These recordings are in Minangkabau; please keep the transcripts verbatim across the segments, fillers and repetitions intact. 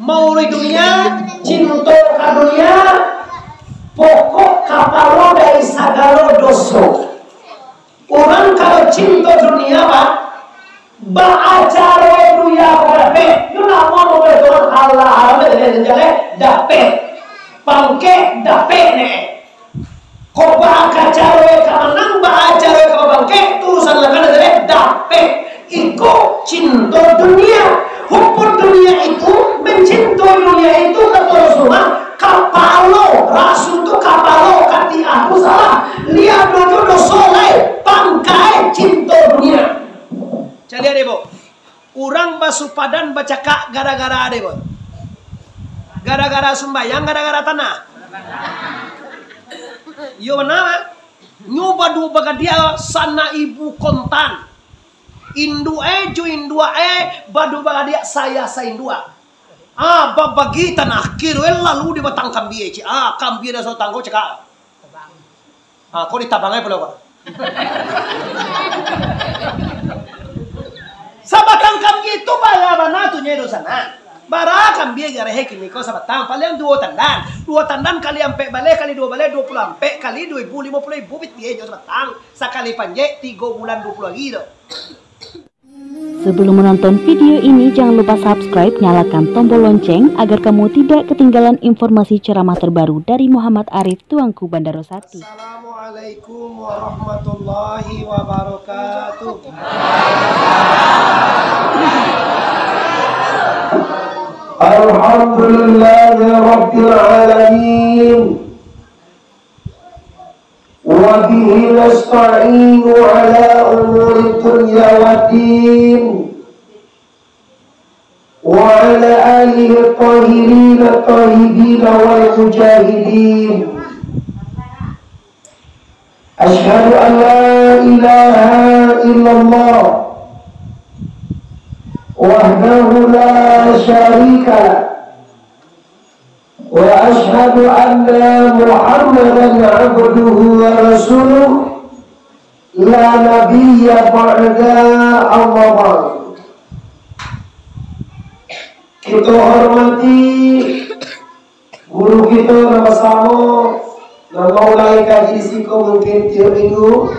Mauruik dunia, cinto ka dunia, pokok kapalo dari sagalo doso. Urang kalau cinto dunia, Pak, baa caro dunia ko dapek, yo namo mo berdoa Allah, Allah, dapek, pangkek dapek ne. Kok baa caro ka manang, baa caro ka babangkek, tu urusan lah, kan ado dapek. Iko cinto dunia. Hukum dunia itu mencinto dunia itu, kato Rasulullah, kapalo, rasu tu kapalo, katiak tu salah, liado jo doso lai, pangkai cinto dunia. Caliak deh, Bu. Urang basupadan bacakak gara-gara ade, Boy. Gara-gara sumbayang, gara-gara tanah. Iyo bana, nyo baduo bagadiak sanak ibu kontan. Induak e jo induak e baduo bagadiak, saya sainduak. Ah, babagi tanah, kironyo lalu di batang kambia, cik. Ah, kambia dah sabatang ko cakak. Ah, kok ditabang ai pulo, Pak? Sabatang kambia tu bara bana tu nyo, Sanak? Bara kambia garehe kini ko sabatang? Paliang duo tandan. Duo tandan kali ampek baleh kali duo baleh, duo puluah ampek kali duo ribu, limo puluah ribu pitiahnyo sabatang. Sakali panjek, tigo bulan duo puluah hari tu. Sebelum menonton video ini, jangan lupa subscribe, nyalakan tombol lonceng agar kamu tidak ketinggalan informasi ceramah terbaru dari Muhammad Arif, Tuanku Bandaro Sati. Assalamualaikum warahmatullahi wabarakatuh. Alhamdulillahirabbil alamin. Wa bihi nasta'inu ala umuri dunya waddin. Wa ala alihi tahirin tayyibin wal mujahidin. Asyhadu an la ilaha illallah wahdahu la syarika lah. Wa asyhadu anna Muhammadan abduhu wa rasuluh, la nabiyya ba'da, amma ba'du. Kito hormati guru kito nan basamo, nan maulangi kaji di siko mungkin tiok minggu.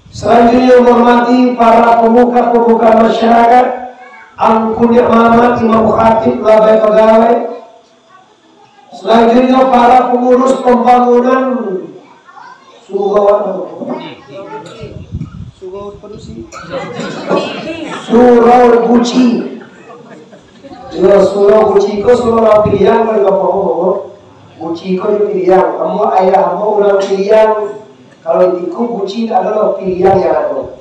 Salanjuiknyo, hormati para pamuka-pamuka masyarakat, angku niniak mamak, imam khatib, labai pagawai. Salanjuiknyo, para pangurus pambangunan surau, surau padusi, surau buci. Iyo, surau buci ko surau urang Piliang, kalau di kampuang ambo. Buci ko di Piliang. Ambo, ayah ambo urang Piliang. Kalau di Tiku, buci adalah Piliang yang ado.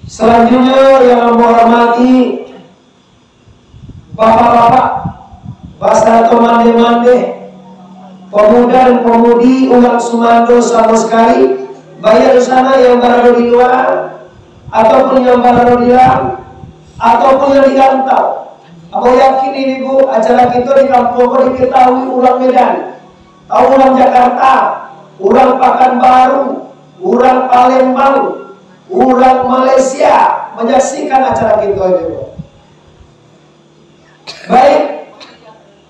Salanjuiknyo yang ambo hormati, bapak-bapak, basarato mandeh-mandeh, pamuda dan pamudi, urang sumando samo sakali, baiak di sana yang barado di lua, ataupun yang barado di dalam, ataupun yang di rantau. Ambo yakin, Ibu, acara kito di kampuang ko diketahui urang Medan, tahu urang Jakarta, urang Pakanbaru, urang Palembang, urang Malaysia manyaksikan acara kito, Ibu. Baik,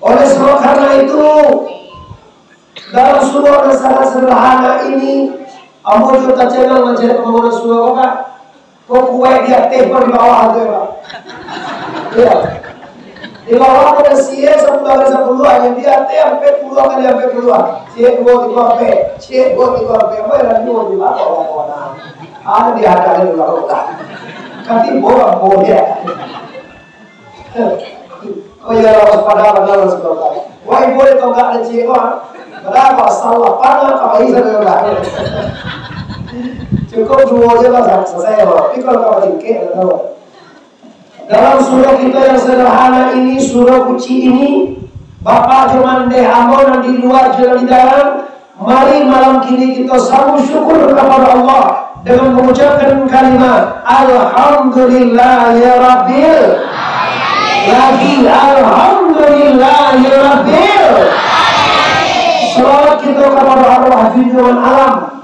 oleh sebab karena itu, dalam surau nan sangat sederhana ini, ambo juo tacengang mancari pambangunan surau ko, Pak. Ko kuaik di ateh, ko di bawah tu, Pak. Iyo. Di bawah ko ado siek sapuluah kali sapuluah, yang di ateh ampek puluah kali ampek puluah. Siek duo tigo ampek, siek duo tigo ampek. Ambo heran juo di bawah, bawah, nah. Ado di ateh di bawah, Pak. Katibo ambo, yo. Oh iyo, waspada bana lah, saudara. Wah, ibo dek tonggak kecil, wah. Padahal kalau salah panah, kawai sajo, saudara. Cukup duo se lah, sa-, selesai, wah. Tapi kalau kawai cingkek, tak tahu. Dalam surau kito yang sederhana ini, surau buci ini, Bapak jo mandeh ambo nan di lua jo nan di dalam, mari malam kini kito sambung syukur kapado Allah dengan mangucapkan kalimat, "Alhamdulillahirabbil." Lagi, "Alhamdulillahirabbil." Salawat kito kapado arwah junjungan alam,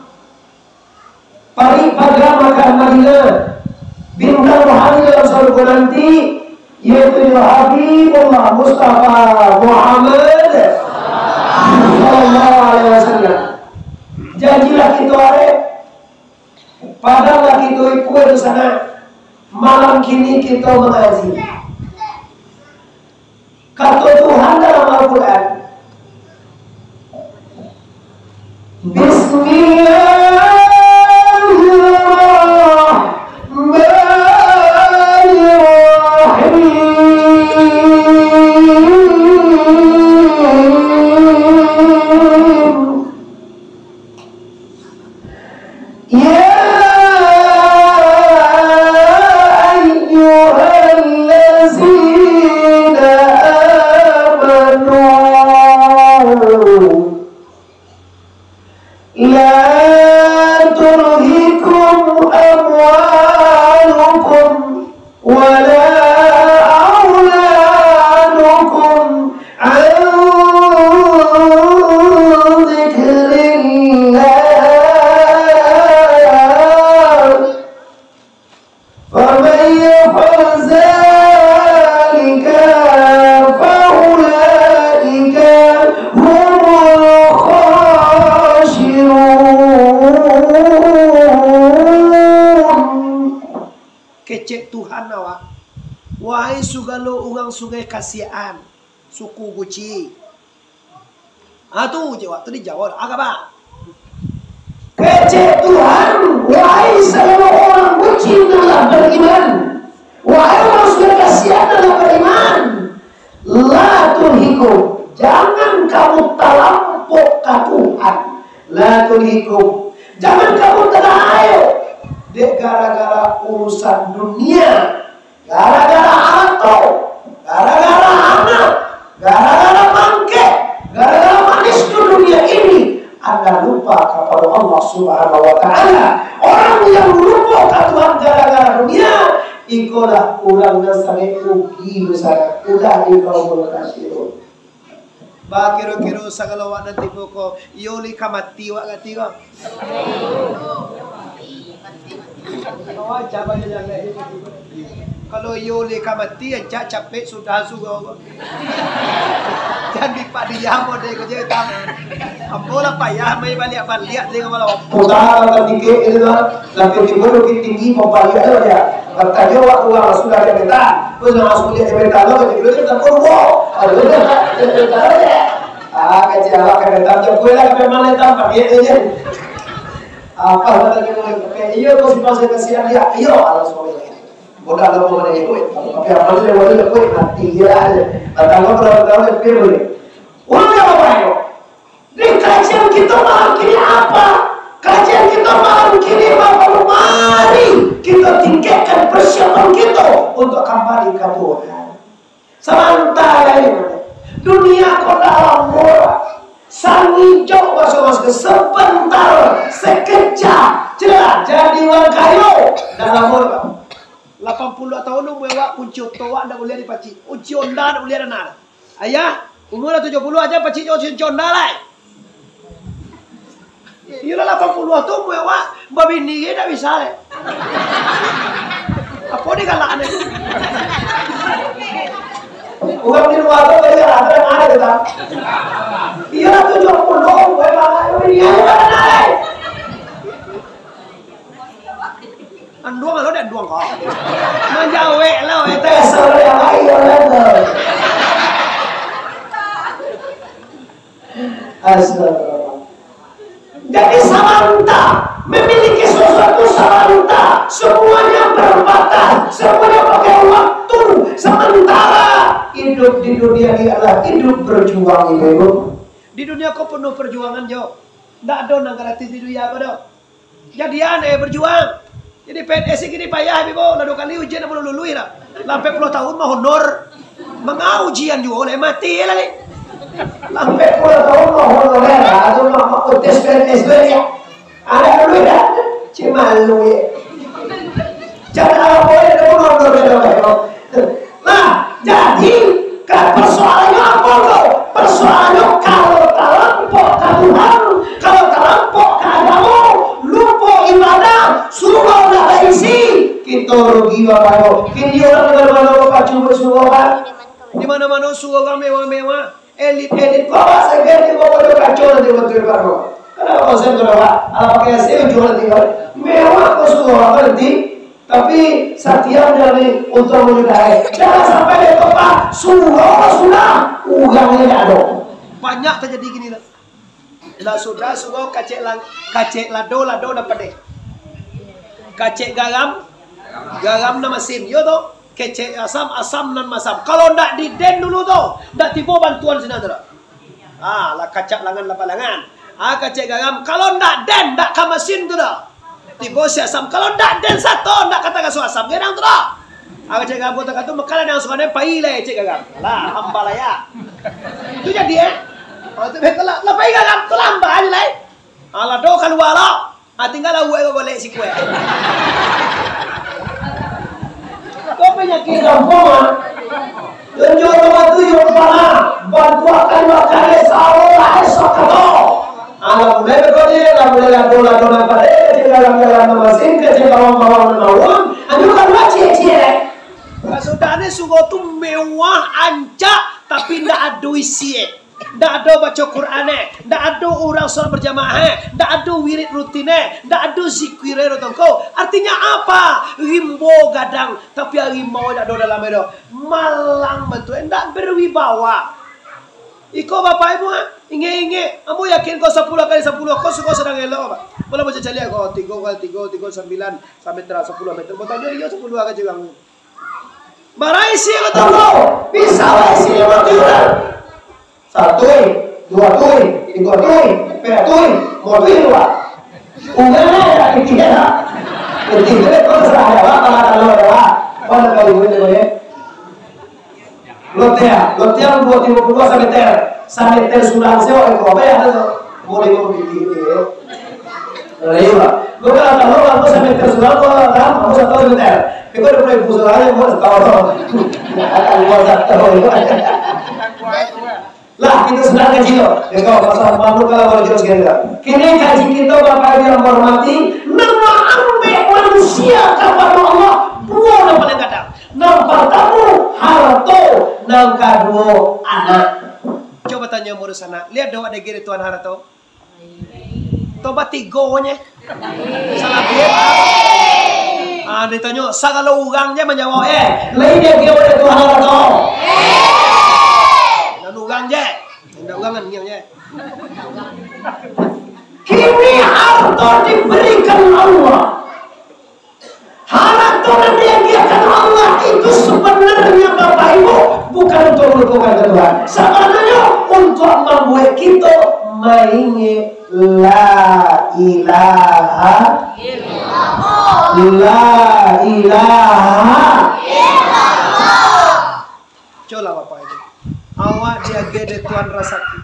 Parik Paga Makkah Madinah, bintang rohani dalam sarugo nanti, Yaitu Habibullah Mustafa Muhammad sallallahu alaihi wasallam. Janjilah kito arek, padanglah kito ikua di sana. Malam kini kito mangaji. Kato Tuhan dalam Al-Quran, Bismillahirrahmanirrahim. يا أيها الذين آمنوا لا تلهكم أموالكم ولا أولادكم عن ذكر الله ومن يفعل ذلك فأولئك هم الخاسرون. Kecek Tuhan awak, wahai sugalo urang Sungai Kasiaan, suku Guci. Ah, tu je waktu dijawab, agak ba. Kecek Tuhan, wahai sagalo urang Guci nan lah bariman, wahai urang Sungai Kasiaan nan lah bariman, la tulhikum, jangan kamu talampok ka Tuhan, la tulhikum, jangan kamu talayo dek gara-gara urusan dunia. Gara-gara arato, gara-gara anak, gara-gara pangkek, gara-gara manis di dunia ini, anda lupa kapado Allah Subhanahu wa Ta'ala. Orang yang lupo ka Tuhan gara-gara dunia, ikolah urang nan sangaik rugi dosanyo, ulaika humul khasirun. Bakiro-kiro sagalo awak nan tibo ko, iyo lai ka mati awak gati ko. Kalau iyo lai ka mati, ancak capek sudah surau ko. Jan dipadiam ode ko je, tam. Ambo lah payah main baliak-baliak tengok malam. Putar otak dikit gitu kan. Tapi tibo Bukittinggi, pambaliak tu aja. Batanyo waktu urang sudah di Medan. Terus urang sudah di Medan tu, jadi dulu kita pun, wow. Aduh, dia tak, dia tak tahu ya. Ah, kecil awak ke Medan, dia boleh lah ke mana, tam, pakai tu je. Apa kata dia, kayak, "Iyo, kau simpan saya kasihan dia." "Iyo, alah, suami saya." Bodoh lah, kau mana ikut. Tapi apa tu, dia boleh ikut, mati dia aja. Batanyo berapa tahun, dia boleh. Urang apa, ayo? Di kajian kita malam kini apa? Kajian kita malam kini bahwa mari kita tingkatkan persiapan kita untuk kembali ke Tuhan. Samantara ini, dunia ko dalam murah. Sangijok baso-baso sebentar, sekejap, jelas jadi urang kayo dalam murah. Lapan puluah tahun umua awak, kunci oto awak ndak buliah dipacik, kunci Honda ndak buliah dana. Ayah, umua lah tujuah puluah aja pacik jo kunci Honda lai. Iyolah, lapan puluah tu umua awak, babini je ndak bisa lai. Apo digalak ni? Urang di lua tu tadi ada, ada kita. Iyolah, tujuah puluah umua awak, babini je ndak bisa lai. Anduang lo, dek anduang ko. Manjawek lo, itu. Eh, saudara yang lain, orang tu. Astagfirullah. Jadi, samantara memiliki sesuatu, samantara semuanya berbatas, semuanya pakai waktu. Samantara hidup di dunia ini adalah hidup berjuang, Ibu. Di dunia ko penuh perjuangan, Jo. Ndak ado nan gratis di dunia ko, doh. Jadian, eh, berjuang. Jadi P N S kini payah, Bibo. Lah duo kali ujian, ndak lulus lah. Lah ampek puluah tahun mah honor. Manga ujian juo, lah mati lah ni. Lah ampek puluah tahun mah honor, ya. Atau mah, mah tes P N S tu, ya. Ada dulu, ya. Cik malu, ya. Jangan apa boleh, dia pun honor, ya, ya. Nah, jadi, kan persoalannya apa, bro? Persoalannya kalau talampok ka Tuhan, kalau talampok ka agamo, lupo ibadah, surau dah baisi, kito rugi, Bapak Ibu. Kini urang di mana-mana bapacu Surau, Pak. Di mana-mana surau urang mewah-mewah. Elit-elit. Kau rasa elit, kau pada kacau nanti waktu di Pak, kau. Kenapa kau sen tu, Pak? Alah pakai A C, ujung nanti, kau. Mewah kau surau apa nanti? Tapi satiap dari untuang menyudahi. Jangan sampai dia tempat surau sudah, urangnya tak ada. Banyak terjadi gini lah. Lah sudah surau kacek lang-, kacek lado, lado nan padeh. Kacek garam, garam nan masin. Yo to? Kecek asam, asam nan masam. Kalau ndak di den dulu tu, ndak tibo bantuan sinan tu dah. Ah, lah kacak langan, lapak langan. Ah, kacek garam. Kalau ndak den, ndak ka masin tu dah. Tibo si asam. Kalau ndak den sato, ndak ka tagaso asam. Gadang tu dah. Ah, kacek garam kota katu, makalah yang suka den, pai lah cek garam. Lah, hamba lah ya. Itu jadi, eh. Oh, tu betul lah. Lah pai garam tu lah, hamba aja lah, eh. Alah, doh kalua lah. Ah, tinggal lah uwek kau golek sikuek. Kau panyakik gampang, ah. Tunjuk rumah tu, yo, pala. Bantuakan makan, eh, sahur, eh, sakato. Alah, mulai kau ni, lah, mulai lado-lado nampak, eh, di dalam-dalam nama sing, kecil bawang-bawang nama uang, anu kan wajib, ciek. Sudah ni, surau tu mewah, ancak, tapi ndak ado isi, eh. Ndak ado baco Quran, eh. Ndak ado urang salat berjamaah, eh. Ndak ado wirid rutin, eh. Ndak ado zikir, eh, tongko. Artinya apa? Rimbo gadang, tapi harimau ndak ado dalam, eh, doh. Malang bantuak, eh. Ndak berwibawa. Iko bapak ibu, ah, ingek-ingek. Ambo yakin kau sapuluah kali sapuluah, kau suko sadang elok, Pak. Malah baca caliak kau, tigo kali tigo, tigo sambilan, sampai terang sapuluah meter. Batanyo dia sapuluah kali urang. Bara isi kau tahu? Bisa lah isi lima tuyul. Satu, dua tuyul, tiga tuyul, empat tuyul, lima tuyul, Pak. Udah lah, ya, itu ya. Itu ya, kau serah ya, Pak, kalau, kalau ya, Pak. Mana kali ini, ya? Lotiang, lotiang dua tigo puluh sameter. Sameter surang sewa, itu apa ya, ada tu? Mau lima puluh gitu, ya. Nah, iya, Pak. Bukan tahu, aku sampai tersurat, aku nggak tahu, aku satu meter. Itu udah mulai busur aja, aku nggak tahu. Aku nggak tahu. Lah, itu sudah kecil, loh. Ya, kau pasal malu kalau baru jelas ganda. Kini kaji kita, Bapak Ibu yang hormati, nama ambek manusia kepada Allah, dua yang paling kadang. Yang pertama, harta, yang kedua, anak. Coba tanya murid sana, lihat doa degil Tuhan harta. Toba tigo nye. Salah dia. Ah, ditanyo, sagalo urang je manjawab, eh. Lai dia kira oleh Tuhan atau? Lalu urang je. Indak urang kan, ngiang je. Kini harta diberikan Allah. Harato nan diagiahkan Allah itu sebenarnya, Bapak Ibu, bukan untuk melupakan Tuhan. Sebenarnya untuk membuat kita maingek la ilaha illallah. La ilaha illallah. Colah Bapak Ibu. Awak diagiah dek Tuhan rasaki.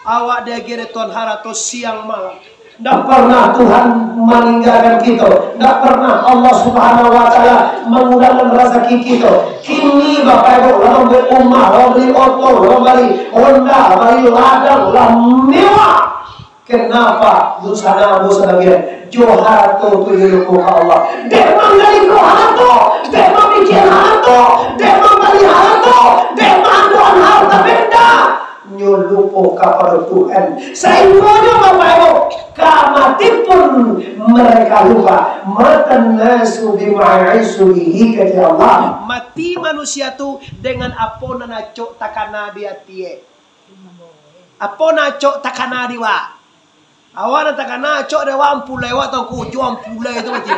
Awak diagiah dek Tuhan harato siang malam. Ndak pernah Tuhan maninggalkan kita. Ndak pernah Allah Subhanahu wa Ta'ala mangurangkan rasaki kita. Kini Bapak Ibu, lah bali rumah, lah bali oto, lah bali Honda, bali ladang, lah mewah. Kenapa? Dusana ambo sabagian, jo harato tu nyo lupo ka Allah. Dek manggali ko harato, dek mamikir harato, dek mambali harato, dek maandokan harta benda, nyo lupo kapado Tuhan. Sainggonyo Bapak Ibu, ka mati pun mereka lupa. Matan nasu bima aisu bihi, kata Allah. Mati manusia tu dengan apo nan acok takana di atie. Apo nan acok takana di wak? Awak nan takana acok di wak, ampulai wak, tangku ujo ampulai tu mati.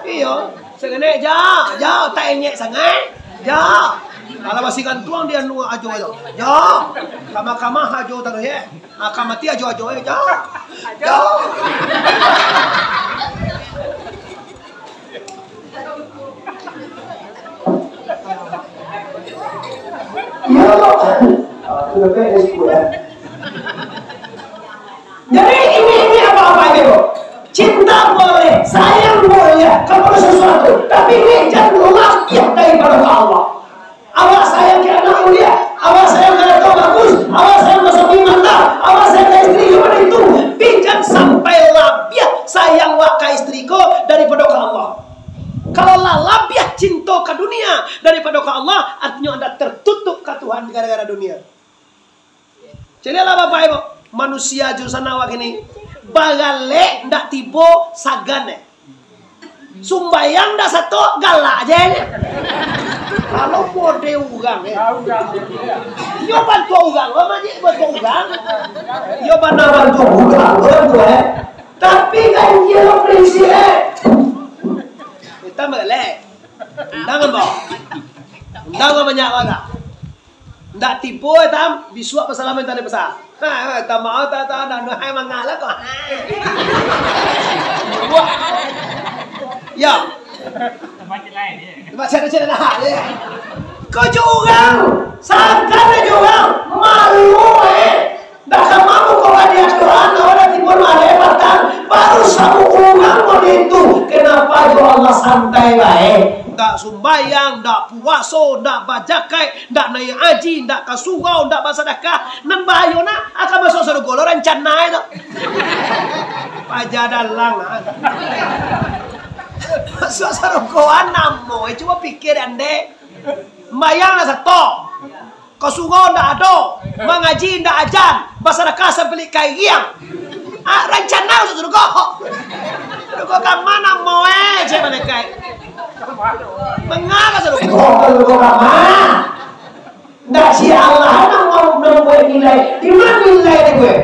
Iyo, sanganek ja, ja, tak enyek sangai, ja. Alah masih gantuang dia nu ajo itu. Ja. Kama-kama ajo taruih, ye. Akan mati ajo-ajo, ye. Ja. Ja. Ya Allah. Aku dapat S dua. Jadi, ini, ini apa-apa aja, kok. Cinta boleh, sayang boleh kepada sesuatu, tapi ini jangan labiah daripada Allah. Awak sayang ka anak mulia, awak sayang ka anak bagus, awak sayang ka suami mantap, awak sayang ka istri, gimana itu? Tapi jangan sampai labiah sayang wak ka istri ko daripada ka Allah. Kalau lah labiah cinto ka dunia daripado ka Allah, artinyo anda tertutup ka Tuhan gara-gara dunia. Caliaklah Bapak Ibu, manusia jurusan awak kini, baralek ndak tibo sagan, eh. Sumbayang ndak sato, galak je, eh. Kalau mode urang, eh. Yo bantuak urang, lo majik bantuak urang. Yo bana bantuak urang, lo bantuak, eh. Tapi kan dia lo prinsip, eh. Kita baralek. Undangan, Bang. Undangan banyak banget. Ndak tibo, eh, Tam, bisuak pasalaman tadi basa. Ha, ha, Tam, mau, Tam, Tam, Tam, hai, mangalah kok. Ya. Tempat cek lain, ya. Tempat cek lain, ya. Kau jo urang, sangka jo urang, malu, eh. Dah ka mamu kau hadiah Tuhan, kau dah timbul malaikat, baru sabu urang mode tu. Kenapa jo Allah santai bae? Ndak sumbayang, ndak puaso, ndak bajakai, ndak naiak haji, ndak ka surau, ndak basadakah. Nan bahayo nak, akan masuak sarugo lo rancana tu. Paja dalang ah. Masuak sarugo ah namo, eh, cubo pikir ande. Sumbayang lah sato. Ka surau ndak ado, mangaji ndak ajan, basadakah sabilik kairiang. Ah, rancana masuk sarugo. Sarugo ka ma namo, eh, cek malaikat. Manga ka sarugo? Sarugo ka ma? Ndak si Allah nan mau, nan buek nilai. Di ma nilai dibuek?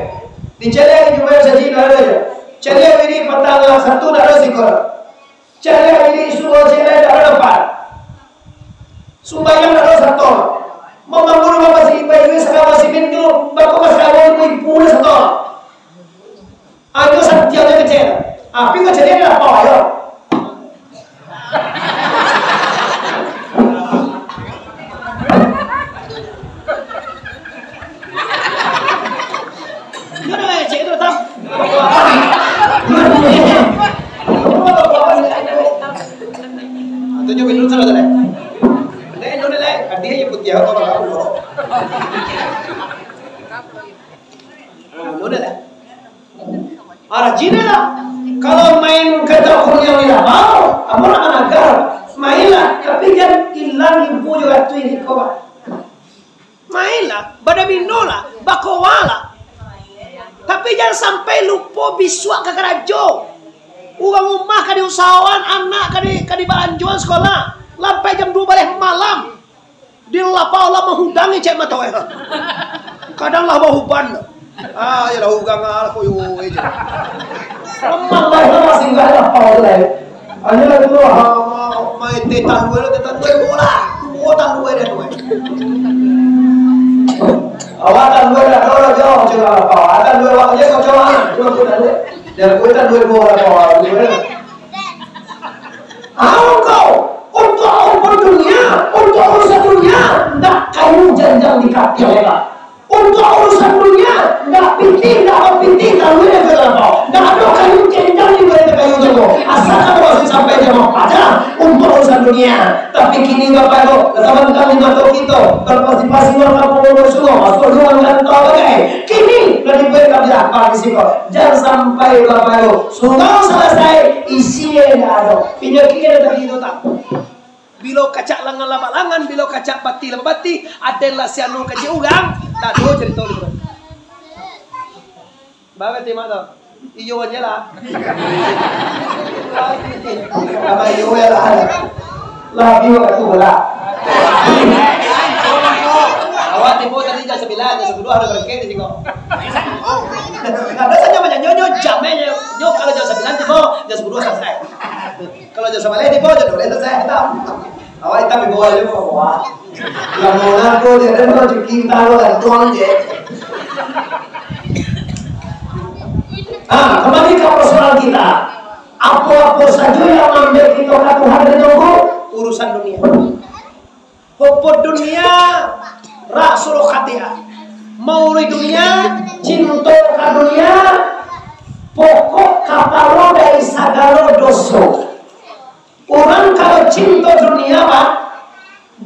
Di caliak di Jumaik saji ndak ado jo. Caliak ini patang satu ndak ado siko. Caliak ini suruah caliak dak dapat. Sumbayang dak sato. Mambangun rumah masih ibai duit sagalo simin tu, bako ka sagalo ibu-ibu dah sato. Ayo santiang je kecil. Api kecil dia dah apa ayo. Nyo dah ecek tu, Tam. Atau nyo minum salah tadi. Ndak, nyo dah lah. Adi aja putiah apa kalau aku. Nyo dah lah. Rajin lah. Kalau main kata kuliah di lapau, apa nak managar? Mainlah, tapi jangan hilang ibu jo ratu ini kau. Mainlah, badaminolah, bakowalah. Tapi jangan sampai lupo bisuak ka karajo. Urang rumah ka diusahoan, anak ka di, ka dibalanjoan sakolah. Sampai jam duo baleh malam. Di lapau lah mahudang cek mato eh. Kadang lah bahuban. Ah, iyalah urang ah, koyo eh je. Lemah bae lah singgah lapau tu lai. Hanya lah dulu, ha, ma-, main tetan dua, tetan dua bola. Dua tan dua dah dua. Awak tan dua dah dua jauh cuma lapau. Tan dua awak je kau cuma. Dua pun tan dua. Dan kau tan dua dua lapau. Dua. Ah, engkau, untuk, untuk dunia, untuk urusan dunia, ndak kayu janjang di kaki Allah. Untuk urusan dunia, ndak pitih, ndak bapitih, kalu dia kata apa? Ndak ada kayu janjang di balik kayu tu. Asal kamu masih sampai jamaah pajar untuk urusan dunia. Tapi kini Bapak Ibu, zaman kami mantau kita, berpasi-pasi makan pengurus semua, masuk ruang dan tahu bagai. Kini, dari buat kami apa di sini? Jangan sampai Bapak Ibu, surau salasai, isi indak ado. Pinyo kini dari itu tak? Bilo kacak langan lah balangan, bilo kacak batih lah babatih, aden lah si anu kacik urang, tak ado carito di urang. Bagai timak tu. Iyo aja lah. Sama iyo ya lah. Lah, iyo kat tu lah. Awak tibo tadi jam sambilan, jam sapuluah ado barangkek di siko. Ado sajo macam nyo, nyo jam eh, nyo, nyo kalau jam sambilan tibo, jam sapuluah salasai. Kalau jam sambilan tibo, jam duo belas salasai, hitam. Awak hitam di bawah je, bawah. Lah, mau nako je, ado rezeki kita lo gantuang je. Ah, kembali ke persoalan kita. Apa-apa saja yang ambil kita ke Tuhan itu urusan dunia. Hubbud dunia ra'sul khati'ah. Mauruih dunia, cinto ka dunia, pokok kapalo dari sagalo doso. Urang kalau cinto dunia, Pak,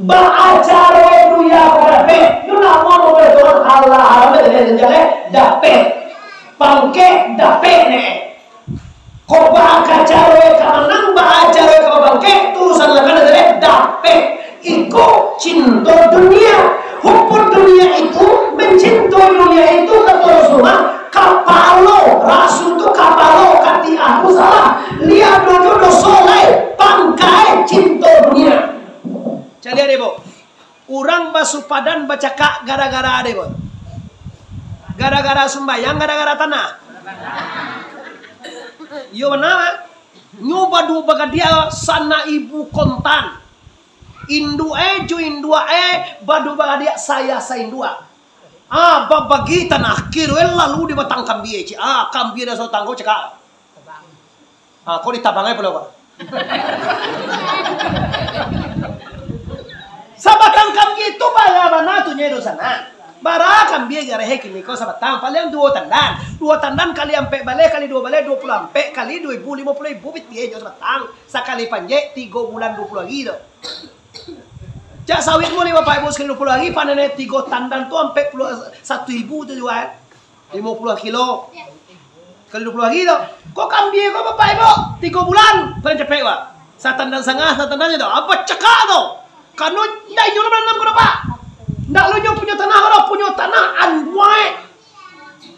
baa caro dunia ko dapek, yo namo mo berdoa Allah, Allah jadi jadi dapek. Pangkek dapek ne. Ko baa caro ka manang, baa caro ka bangkek, tu urusan lah kan jadi dapek. Iko cinto dunia. Hukum dunia itu, mencintai dunia itu, kato Rasulullah, kapalo, rasu tu kapalo, katiak tu salah, liado tu doso lai, pangkai cinto dunia. Caliak deh, Bu. Urang basupadan bacakak gara-gara deh, Bu. Gara-gara sumbayang, gara-gara tanah. Iyo bana, Mak. Nyo baduo bagadiak sanak ibu kontan. Induak e jo induak e baduo bagadiak, saya sainduak. Ah, babagi tanah kiro e lalu di batang kambie, cik. Ah, kambie dah sotanggo cakak. Ah, kok ditabang ai pulo, Pak? Sabatang kambie tu bara bana tu nyo dosa nah. Bara kambie garehe kini ko sabatang, paling duo tandan. Duo tandan kali ampek baleh kali duo baleh, duo puluah ampek kali duo ribu, limo puluah ribu pitih nyo sabatang. Sakali panjek, tigo bulan duo puluah hari tu. Cak sawit mo ni, Bapak Ibu, sakali duo puluah hari, panen tigo tandan tu ampek puluah satu ribu tu jua, eh. Limo puluah kilo. Kali duo puluah hari tu. Kok kambie ko, Bapak Ibu? Tigo bulan, paling capek, Pak. Satandan sangah, satandan tu. Apo cakak tu? Kano ndak inyo lah mananam ko, Pak. Ndak lo inyo punyo tanah ko, punyo tanah anduak e.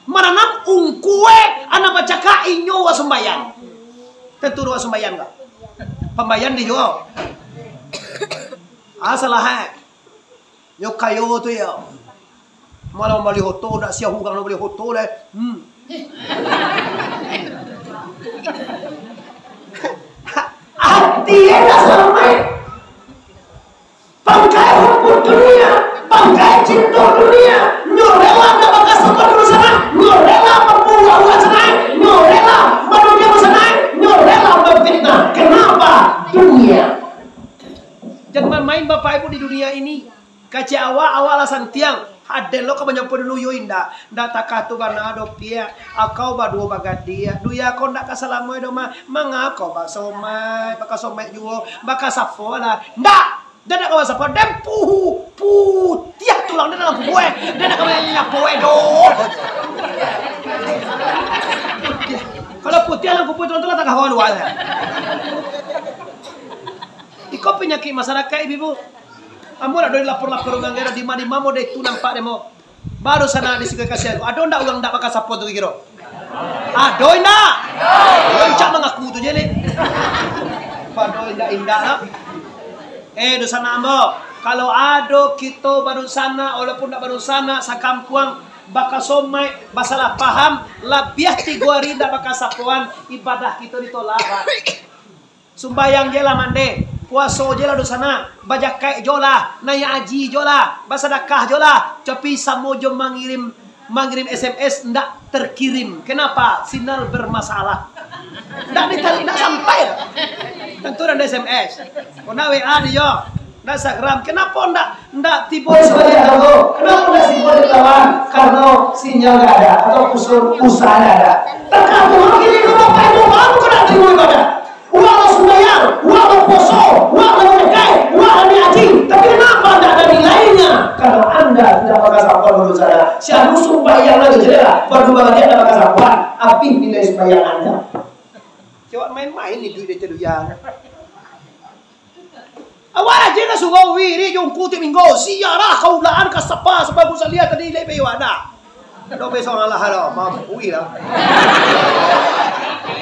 Mananam ungku e, anak bacakak inyo wa sumbayang. Tentu wa sumbayang ka. Pambayan di juo. Ah, salah, eh. Nyo kayo tu yo. Malah mambali hoto, ndak siah urang mambali hoto lai. Hmm. Ati e ndak sampai. Pangkai hukum dunia, pangkai cinto dunia. Nyo rela ndak bakasapon dulu sana, nyo rela mambuang uang sana, nyo rela manunia sana, nyo rela bafitnah. Kenapa? Dunia. Jan main-main Bapak Ibu di dunia ini. Kecek awak, awak lah santiang. Aden lo ka manyapo dulu, yo indak. Ndak takah tu bana doh, Piak. Akau baduo bagadiak. Dunia ko ndak ka salamo doh mah. Manga kau basomaik, bakasomaik juo, bakasapo lah. Ndak! Den ndak ka basapo, den puhu, putiah tulang den dalam kubua. Den ndak ka manyapo doh. Kalau putiah dalam kubua tulang tu lah takah kaluar. Iko panyakik masyarakat, Ibu-ibu. Ambo lah dari lapor-lapor urang daerah, di ma-di ma mo deh tu nampak deh mo. Baru sana di Sungai Kasian. Ado ndak urang ndak bakasapon tu kiro? Ado indak? Rancak mangaku tu je ni. Ado indak-indak lah. Eh, dunsanak ambo, kalau ado kito badunsanak, walaupun ndak badunsanak, sakampuang, bakasomaik, basalah paham, labiah tigo ari ndak bakasapoan, ibadah kito ditolak, Pak. Sumbayang je lah mandeh, puaso je lah dunsanak, bajakaik jo lah, naiak aji jo lah, basadakah jo lah, tapi samo jo mangirim, mangirim S M S ndak terkirim. Kenapa? Sinyal bermasalah. Ndak ditarik, ndak sampai. Tantu ndak S M S. Kok ndak W A dio, ndak Instagram. Kenapa ndak, ndak tibo di sebagian tanggo? Kenapa ndak tibo di kawan? Karena sinyal ndak ada atau pulsa, pulsa ndak ada. Tergantung kini kalau Bapak Ibu mau kena terima ibadah. Urang lah sumbayang, urang lah puaso, urang lah manjagai, urang lah niaji. Tapi kenapa ndak ada nilainya? Karena anda tidak bakasapoan dulu sana. Si anu sumbayang lah tu je lah. Baru bagi dia ndak bakasapoan. Abih nilai sumbayang anda. Cewek main-main ni duit dia tu ya. Awak rajin lah surau wirid jo ungku tiap minggu. Siarah kaulaan ka sapa, sapa Gus Alia tadi, lai pai wadah. Ado besok alah ado, mampu lah.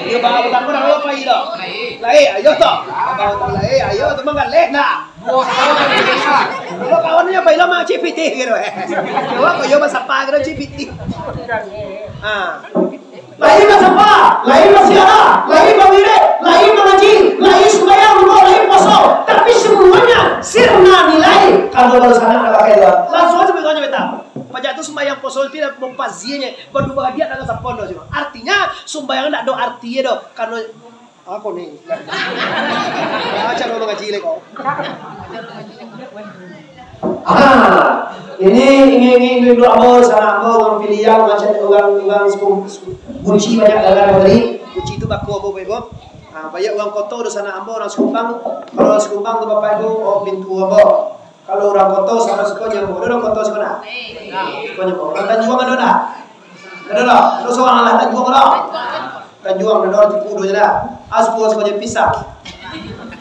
Dia bawa utang pun ado pai dah. Lai, ayo toh. Bawa utang lai, ayo tu manggaleh nak. Kalau kawan ni apa ilah mak C P T gitu eh. Awak kok yo basapa gitu C P T. Ah. Lai basapa, lai basiarah, lai bawirid, lai mangaji, lai sumbayang limo, lai puaso. Tapi samuanya sirna nilai. Kalau baru sana nak pakai doa. Langsung aja bertanya beta. Pajak tu sumbayang puaso tidak mumpazinya, baru bahagia dalam sapon doa cuma. Artinya sumbayang ndak do arti doh. Kalau aku ni. Ah, cara orang ngaji lagi kau. Ah, ini, ini, ini, ini dua ambo, sanak ambo, urang Piliang, macam urang, urang Sukung-, Sukung-, Guci banyak dalam negeri. Guci tu bako ambo, Bapak Ibu. Ah, banyak urang koto tu sanak ambo, urang Sikumbang. Kalau urang Sikumbang tu Bapak Ibu, oh, pintu ambo. Kalau urang koto sama suko nyamuk. Ada urang koto suko nak? Suko nyamuk. Urang Tanjuang ada tak? Ada tak? Terus orang lah Tanjuang ada. Tanjuang ada orang tipu dulu je lah. Ah, suko, suko je pisang.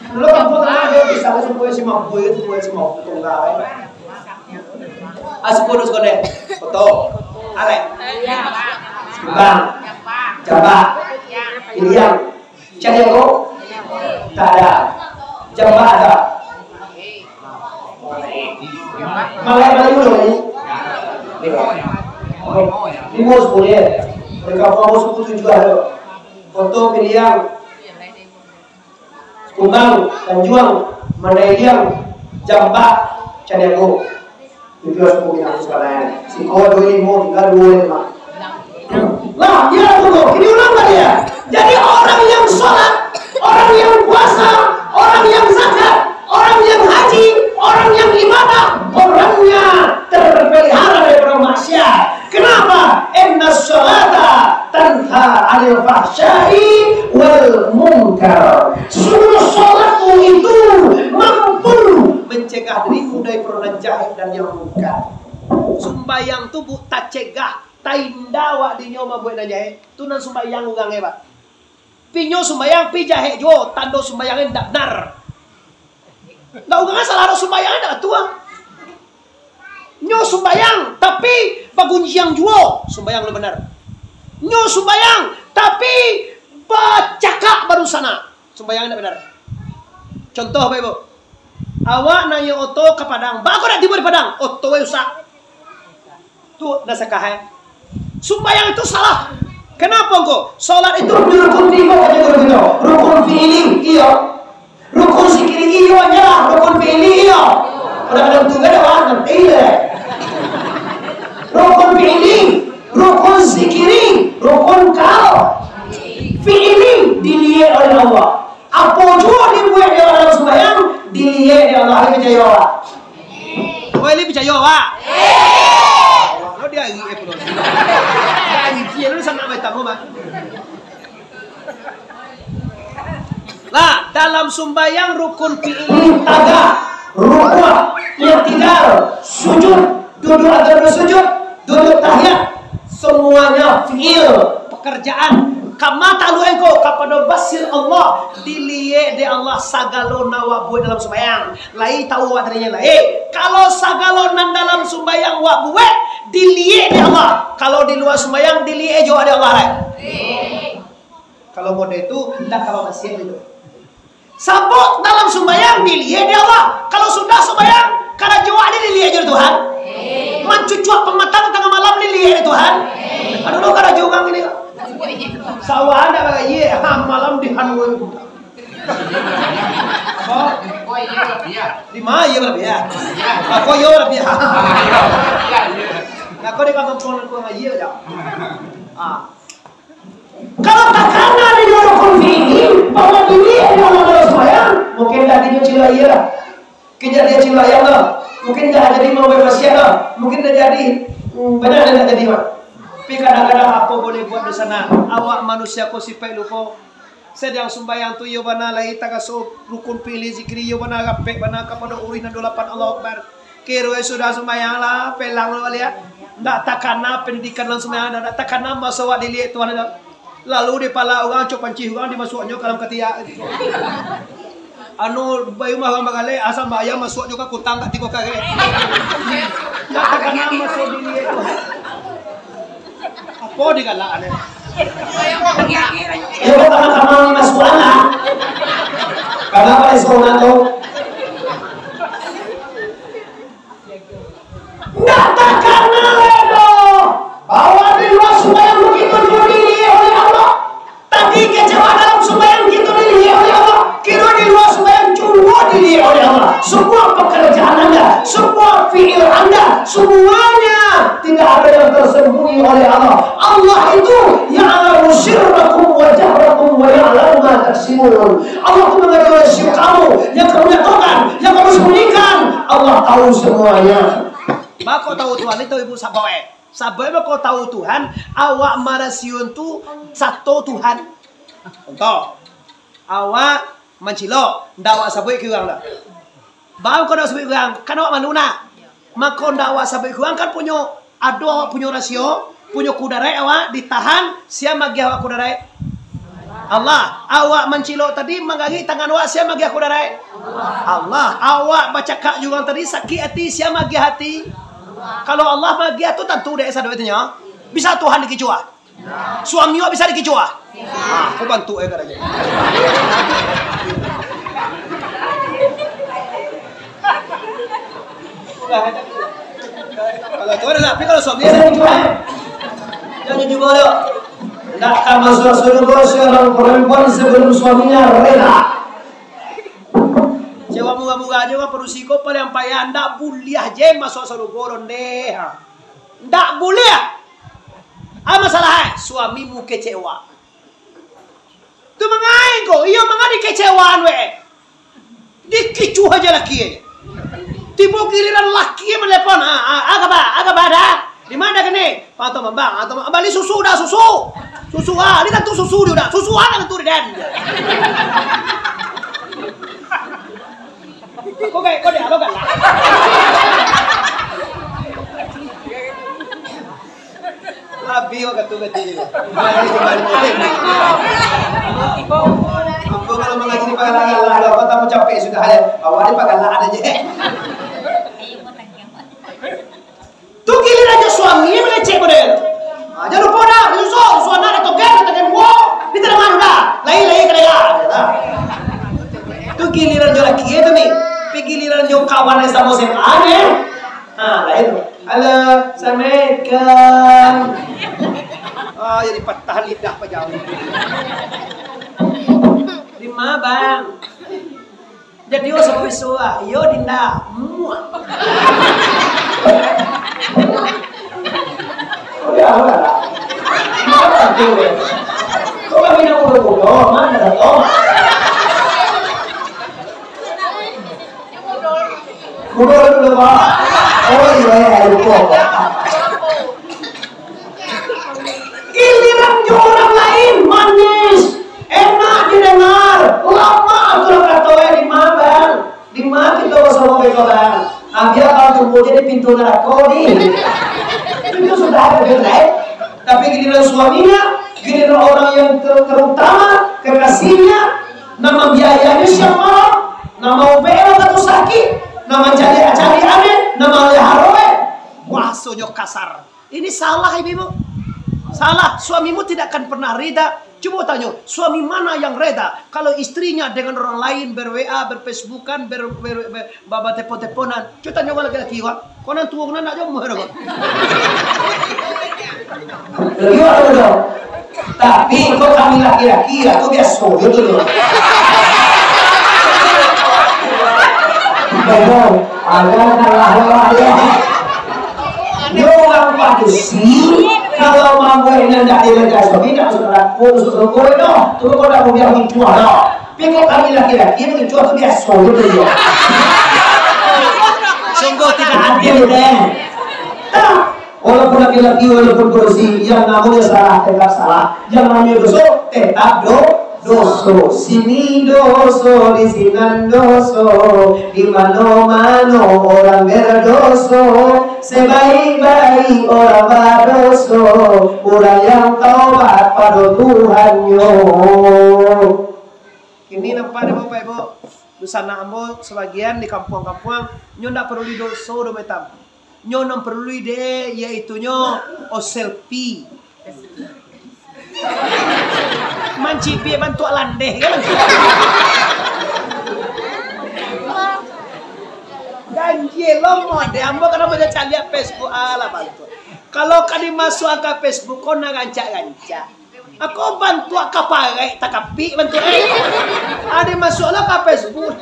Dulu kampung tanah dia bisa, aku semua si mampu itu, semua si mampu tunggal. Asiko dos kone. Foto. Alek. Sikumbang. Jambak. Piliang. Cadiago. Tak ada. Jambak ada. Malai Melayu dong ni. Ni bos boleh. Mereka kampung suku tujuh ada. Foto, piliang. Kumbang, Tanjuang, Mandai Liang, Jambak, Caniago. Itu lah suku Minang sabananyo. Siko duo limo, tingga duo limo. Lah, ya, tunggu. Ini ulang baliak, ya. Jadi, orang yang sholat, orang yang puasa, orang yang zakat, orang yang haji, orang yang ibadah, orangnya terpelihara daripada maksiat. Kenapa? Inna sholata tanha anil fahsyai wal munkar. Sungguh sholatmu itu mampu mencegah dirimu dari perbuatan jahil dan yang mungkar. Sumbayang tu bu tacegah, tainda awak dinyo mambuek nan jahil. Tu nan sumbayang urang e, Pak. Pi nyo sumbayang, pi jahek juo, tando sumbayangnyo indak benar. Lah, urang salah sumbayang indak tu ah. Nyo sumbayang, tapi bagunjiang juo, sumbayang indak benar. Nyo sumbayang, tapi bacakak badunsanak, sumbayang indak benar. Contoh, Bapak Ibu, awak naiak oto ka Padang, baa kok dak tibo di Padang, oto e rusak. Tu dah sakah, eh. Sumbayang itu salah. Kenapa engkau? Salat itu rukun tigo kategori kito. Rukun fi'li, iyo. Rukun zikri, iyo, hanyolah rukun fi'li, iyo. Kadang-kadang tu kan, wah, nanti deh. Rukun fi'li, rukun zikri, rukun kal. Fi'li diliek oleh Allah. Apo juo dibuek dek Allah dalam sumbayang, diliek dek Allah, lai picayo awak? Woi, lai picayo awak? Lo di hari, eh, pulo. Di hari, dia lo sanak baik tamu, Mak. Lah, dalam sumbayang rukun fi'il, tagak, rukuk, i'tidal, sujud, duduak atau bersujud, duduak tahiyat, semuanya fi'il, pekerjaan. Kama ta'aluk engkau kapado basir Allah, diliek dek Allah sagalo nan awak buek dalam sumbayang. Lai tahu awak tadinyo lai. Kalau sagalo nan dalam sumbayang awak buek, diliek dek Allah. Kalau di lua sumbayang, diliek juo dek Allah lai. Kalau model tu, ndak ka bamaksiat itu. Sabab dalam sumbayang diliek dek Allah. Kalau sudah sumbayang, karajo awak ni diliek juo Tuhan. Mancucuak pamatang tangah malam diliek dek Tuhan. Aduh, lo karajo urang ini. Sawah ndak bagaie, ha, malam di hanun. Apa? Di ma iyo balabiah? Apa iyo balabiah? Nah, kau di kampuang aku ngaji aja. Ah. Kalau takana di rukun fi'il, bahwa diliek dek Allah dalam sumbayang, mungkin dah dinyo cilo iyo lah. Mungkin dah dia cilo ayam lah. Mungkin dah jadi mambuek maksiat lah. Mungkin dah jadi, hmm, banyak dah nak jadi, Mak. Tapi kadang-kadang apo boleh buat di sana? Awak manusia ko sipaik lupo. Sadang sumbayang tu iyo bana lai tagaso rukun fi'il zikri iyo bana rapek bana kapado uruih nan dolapan Allahu Akbar. Kiro sudah sumbayang lah, pelang lah baliak. Ndak takana pendidikan dalam sumbayang, ndak takana maso awak diliek Tuhan dah. Lalu di pala urang cok pancih urang dimasuaknyo ka dalam katiak. Anu, bayu mah urang bagalek, asa bayang masuak jo ka kutang ka tigo karek. Ndak takana maso diliek Tuhan. Apo digalak ane? Yo, kok sama-sama masuak lah. Kenapa di sekolah tu? Ndak takana lai doh, bahwa di lua sumbayang kito juo diliek oleh Allah. Tapi kecewa dalam sumbayang kito diliek oleh Allah. Kiro di lua sumbayang juo diliek oleh Allah. Semua pekerjaan anda, semua fi'il anda, semuanya tidak ada yang tersembunyi oleh Allah. Allah itu ya'lamu sirrakum wa jahrakum wa ya'lamu ma taksibun. Allah itu mengetahui rahasia kamu, yang kamu nyatakan, yang kamu sembunyikan. Allah tahu semuanya. Bako tahu Tuhan itu ibu sabawa. Sabab mako tahu Tuhan, awak marasiun tu sato Tuhan. Contoh, awak mancilok, ndak awak sabuik ka urang doh. Baa kok ndak sabuik ka urang? Kan awak malu nak. Mako ndak awak sabuik ka urang, kan punyo, ado awak punyo rasio, punyo kudaraik awak ditahan, sia magiah awak kudaraik? Allah. Awak mancilok tadi, manggagik tangan awak, sia magiah kudaraik? Allah. Awak bacakak jurang tadi, sakik ati, sia magiah ati? Kalau Allah magiah tu, tantu dek sadonyo tu nyo. Bisa Tuhan dikicuah? Suami awak bisa dikicuah? Ah, ko bantuak eh, katanya. Kalau tu ado, tapi kalau suami bisa dikicuah, eh? Jangan juga ado. Ndak akan masuk surga seorang perempuan sebelum suaminya rela. Cewek murah-murah aja, urang padusi ko paling payah, ndak buliah je masuk surga, ronde. Ndak buliah. Ah, masalah, eh, suamimu kecewa. Tu mangain ko, iyo mangain dikecewaan we. Dikicuah aja laki e. Tibo giliran laki e manelepon, "Ah, ah, ah, kaba, ah, kaba dah? Di mana kini?" "Pak Anto mambang, Anto ma-, bali susu dah, susu. Susu, ah, ni tantu susu dia dah. Susu anak tu, Dan." Kau kayak kau dia, kau galak. Labi kau katu katu ni. Ambo kalau mangaji di Pagalak, alah, alah, kau tamu capek sudah, alah. Awak ni Pagalak ado je. Tu giliran jo suami mangecek model. Ah, jan lupo dah, disusul, susu anak, ditogen, ditogen buah, di tanaman dah. Lain, lain, kadai lah. Tu giliran jo laki e tu ni. Tapi giliran jo kawan yang samo S M A ni. Ha, lain tu. Halo, assalamualaikum. Ah, jadi patah lidah pajau. Di ma, Bang? Jadi, oh, sampai suah. Iyo, Dinda. Muah. Udah, udah. Kau kami nak udah bodoh, mana dah kau? Udah, udah, udah, Pak. Oh, iya, iya, lupa, Pak. Giliran jo urang lain, manis, enak didengar, lamo tu lah kato e, di ma, Bang? Di ma kito basamo beko, Bang? Ambiak Bang tunggu je di pintu narako ni. Itu sudah ado, Bang, eh? Tapi giliran suaminya, giliran orang yang ter-, terutama, kekasihnya, nan mambiayainyo siang malam, nan maubek e wakatu sakik, nan mancaliak-caliak e, nan mameliharo e, bahasonyo kasar. Ini salah, ibu-ibu. Salah. Suamimu tidak akan pernah rida. Cubo tanyo, suami mana yang reda kalau istrinya dengan orang lain ber-W A, ber-Facebookan, ber-, ber-, ber-, ba-, batelepon-teleponan? Cubo tanyo ka laki-laki ko. Ko nan tuo ko nan nak jomblo ko. Iyo, iyo. Tapi kok kami laki-laki, aku biaso jo tu. Betul. Ada salah, salah, ya. Yo, urang padusi, kalau mambuek nan dak direda suami, dak usah laku, usah sokoi doh. Tu kok dak mudah mincuah doh. Tapi kok kami laki-laki, mincuah tu biaso tu, yo. Sungguh tidak adil, deh. Nah, walaupun laki-laki, walaupun padusi, yang namanya salah, tetap salah. Yang namanya doso, tetap do-, doso. Sini doso, di sinan doso, di mano-mano orang berdoso. Sebaik-baik orang badoso, urang yang taubat pado Tuhannyo. Kini nampak dek Bapak Ibu, dunsanak ambo sabagian di kampuang-kampuang, nyo ndak parlu di doso doh, metam. Nyo nan parlu de, yaitunyo O selfie. Mancibik bantuak landeh, kan? Ganjil lo mode ambo, kenapa dia caliak Facebook, alah, bantuak. Kalau ka dimasuakan ka Facebook, ko nan rancak-rancak. Ako bantuak kaparek takapik bantuak, eh. Ado masuak lah ka Facebook.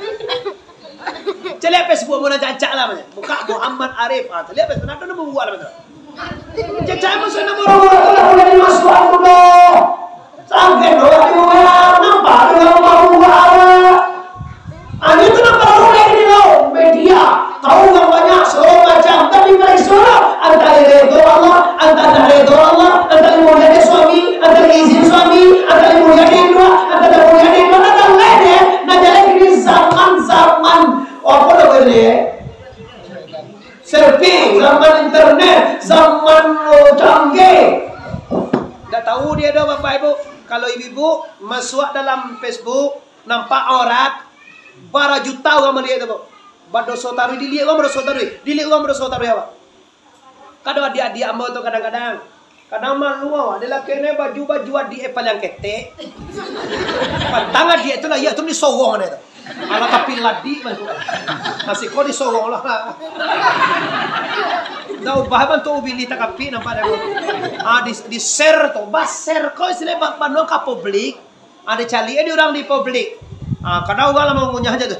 Caliak Facebook mun rancak-rancak lah, buka Muhammad Arif. Ah, caliak Facebook, nado namo buat lah bantuak. Cacak masuak namo buat tu lah, buliah dimasuak tu doh. Sangkek doh, nampak tu lah namo buat awak. Ah, itu nan paralu dek ini lo, media. Tahu urang banyak, sagalo macam. Tapi pareso lo, antaro redo Allah, antaro redo Allah, antaro mulia dek suami, antaro izin suami, antaro mulia dek induk, antaro mulia dek induk, antaro lain, yo. Nah, jadi ini zaman-zaman, apo namo ini, yo? Selfie, zaman internet, zaman, oh, canggih. Ndak tahu dia doh, Bapak Ibu. Kalau ibu-ibu masuak dalam Facebook, nampak aurat, bara juta urang maliek tu, Bu. Badoso taruih, diliek urang badoso taruih, diliek urang badoso taruih, apa? Kadang adiak-adiak ambo tu kadang-kadang, kadang malu awak, dia lakek ne baju-baju adiak paliang ketek. Patang adiak tu lah, iya tu disorong ne tu. Alah, tapi ladi bantuak. Masih ko disorong lah. Dah ubah bantuak ubilih takapik nampak dah. Ah, di, di-share tu. Ba-share ko istilah ba-, banua ka publik. Ah, dicaliak di urang di publik. Ah, kadang urang lah mangunyah aja tu.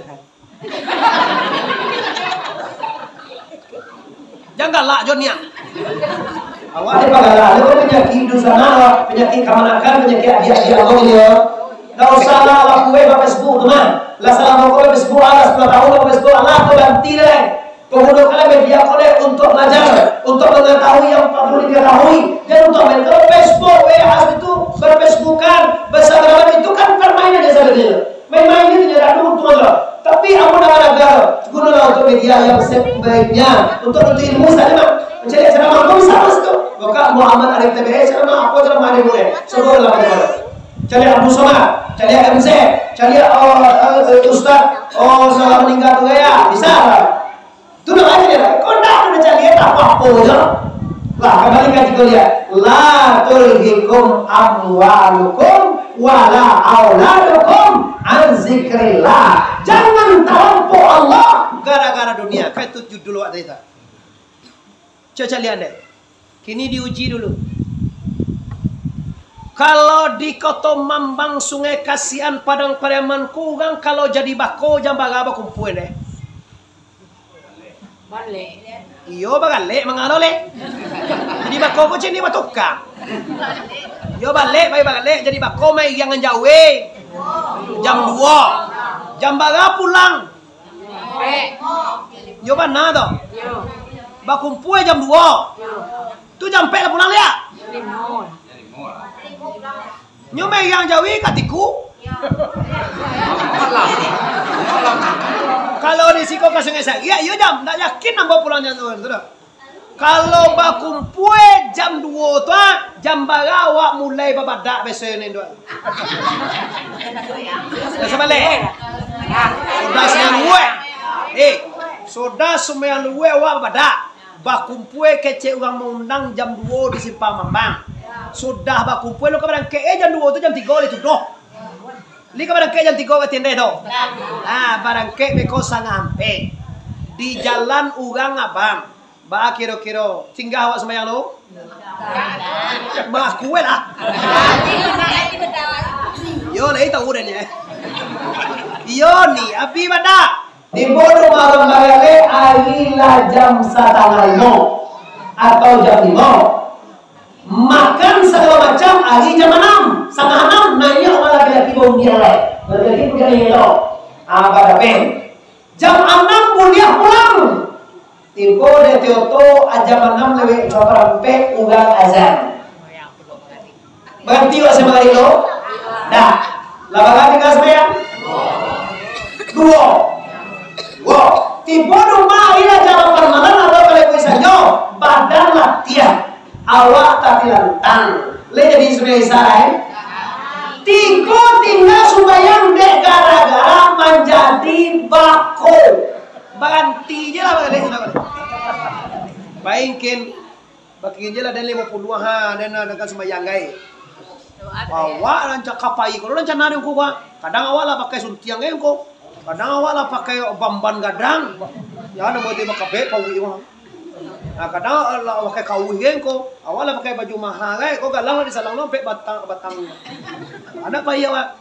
Jan galak jo nian. Awak ni pagalak, ado panyakik dunsanak, panyakik kamanakan, panyakik adiak-adiak abang ni, yo. Ndak usah lah, awak kuek ba Facebook tu mah. Lah salah moko ba Facebook, alah sapuluah tahun ba Facebook, alah tu ganti deh. Panggunokanlah media ko deh untuak balajar, untuak mangatahui yang paralu dikatahui, jan untuak main. Kalau Facebook, W A itu, berfacebookan, bersahabat itu kan permainan sajo. Main-main itu indak ado untuang doh. Tapi amun ado, gunolah untuak media yang sebaiknya, untuak nuntut ilmu sajo, Mak. Mancaliak ceramah, kok bisa masuk tu? Buka Muhammad Arif T V, eh, ceramah, apo ceramah ado buliah? Cubo lah, Mak. Caliak Abdul Somad, caliak M Z, caliak, oh, eh, Ustaz, oh, salah maningga tu gaya, bisa lah. Tu lah aja dia. Kau ndak ada caliak tak apa-apa je. Lah, kembali ka tiga dia. La tulhikum amwalukum wala auladukum an zikrillah. Jangan talampau Allah gara-gara dunia. Kan itu judul awak tadi tu. Cubo caliak deh. Kini diuji dulu. Kalau di Koto Mambang, Sungai Kasian, Padang Pariaman, kurang kalau jadi bako, jam bara bakumpua deh? Balek. Iyo, bagalek mangalo leh. Jadi bako ko cini batukang. Iyo, balek, pai bagalek, jadi bako mai iriang nan jauah. Jam duo. Jam bara pulang? Iyo, bana tu. Bakumpua jam duo. Tu jam ampek lah pulang liak. Nyo mairiang jauah ka Tiku. Kalau di siko ka Sungai Sariak, iyo jam, ndak yakin ambo pulang jam tu, tu dah. Kalau bakumpua jam duo tu, ah, jam bara awak mulai babadak biaso ni tu. Dah sabaleh. Sudah sumbayang luruih. Eh, sudah sumbayang luruih awak babadak. Bakumpua kecek urang maundang jam duo di Simpang Mambang. Sudah bakumpua, lo ka barangkek, eh, jam duo tu jam tigo lai tuduah. Lai ka barangkek jam tigo ka Tindeh tu. Ah, barangkek beko sangah ampek. Di jalan urang abang. Baa kiro-kiro, singgah awak sumbayang tu? Mangaku lah. Iyo, lai tahu dah ni, eh. Iyo ni, abih badak. Tibo di malam bagalek, ari lah jam satangah limo atau jam limo. Makan sagalo macam, ari jam anam, satangah anam, naiak urang laki-laki baundiang lai. Laki-laki buliah naiak tu. Ah, badapeh. Jam anam buliah pulang. Tibo di Tioto, jam anam lewat saparampek urang azan. Baranti wak sumbayang tu? Dah. Lah bara tingga sumbayang? Duo. Duo. Tibo di rumah ari lah jam lapan malam atau ka lewat sajo, badan latiah. Awak tatilantang. Lai jadi sumbayang Isya, eh? Tigo tingga sumbayang dek gara-gara manjadi bako. Baranti je lah, baranti je lah. Baingkin, baingkin je lah, den limo puluah ha, den nak dengan sumbayang gai. Awak rancak kapai, kalau rancana den ko, kadang awak lah pakai suntiang gai ko. Kadang awak lah pakai bamban gadang. Ya, namo itu bakabek, pauik mah. Nah, kadang lah pakai kauih gai ko. Awak lah pakai baju maha gai ko, galang lah disalang lo, ampek batang, batang. Anak pai awak.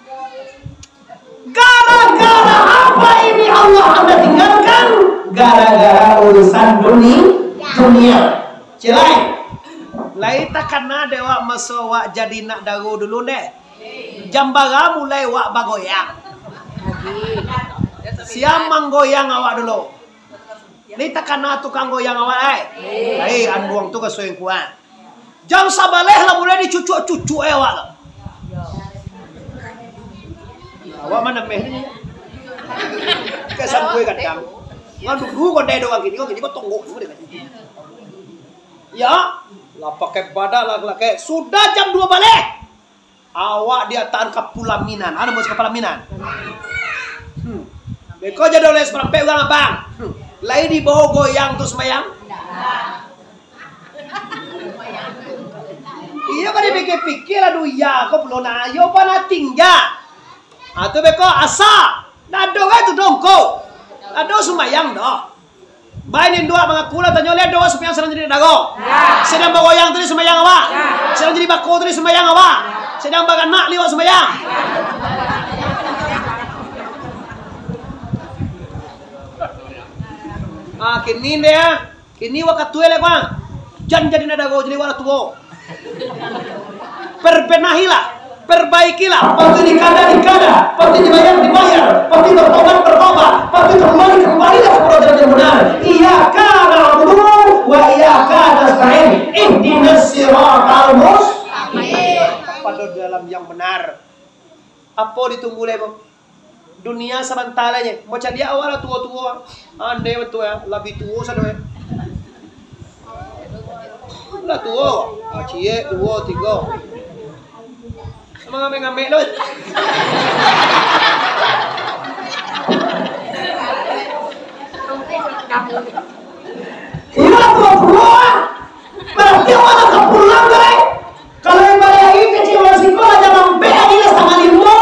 Gara-gara apa ini Allah Anda tinggalkan? Gara-gara urusan duni-, dunia. Cilai. Lai takana dek awak maso awak jadi nak daro dulu deh. Jam bara mulai awak bagoyang? Sia manggoyang awak dulu? Lai takana tukang goyang awak, ai? Ai, anduang tu kaso yang kuat. Jam sabaleh lah mulai dicucuak-cucuak, eh, awak tu. Awak mana meh ni? Kasan kue kadang. Ngan dulu kau dai doang gini, kau gini kau tonggok dulu deh. Ya, lah pakai badak lah, lah kayak sudah jam dua baleh. Awak diatakan ka palaminan. Ado musuh ka palaminan. Hmm. Beko jadi oleh saparampek urang abang. Hmm. Lai dibawa goyang tu sumbayang? Iyo, kan dipikir-pikir lah, duya ko pulo na, iyo pa na tingga. Ah, tu beko asa. Ndak ado tu dongko. Ado sumbayang doh. Bae ni induak mangaku lah, tanyo liak doh, sumbayang sadang jadi nadago. Sadang bagoyang tadi sumbayang awak. Sadang jadi bako tadi sumbayang awak. Sadang baranak liwat sumbayang. Ah, kini deh, ah. Kini wakatu elok, Bang. Jan jadi nadago, jadi wak lah tuo. Perbenahilah, perbaikilah, patuik dikada, dikada, patuik dibayar, dibayar, patuik bertobat, bertobat, patuik kembali, kembalilah kepada jalan yang benar. Iyyaka na'budu wa iyyaka nasta'in. Ihdinas siratal mustaqim. Pado dalam yang benar. Apo ditunggu lai, Bang? Dunia sabanta lai je. Mau caliak awak lah tuo-tuo. Andai batua, ya. Labiah tuo sado, ya. Lah tuo. Ah, ciek, duo, tigo. Sama ngambek-ngambek tu. Iyo lah tuo-tuo, ah. Berarti awak lah ka pulang, kan? Kalau ibarat lagi kecil masih ko lah, jam ampek lagi lah, satangah limo.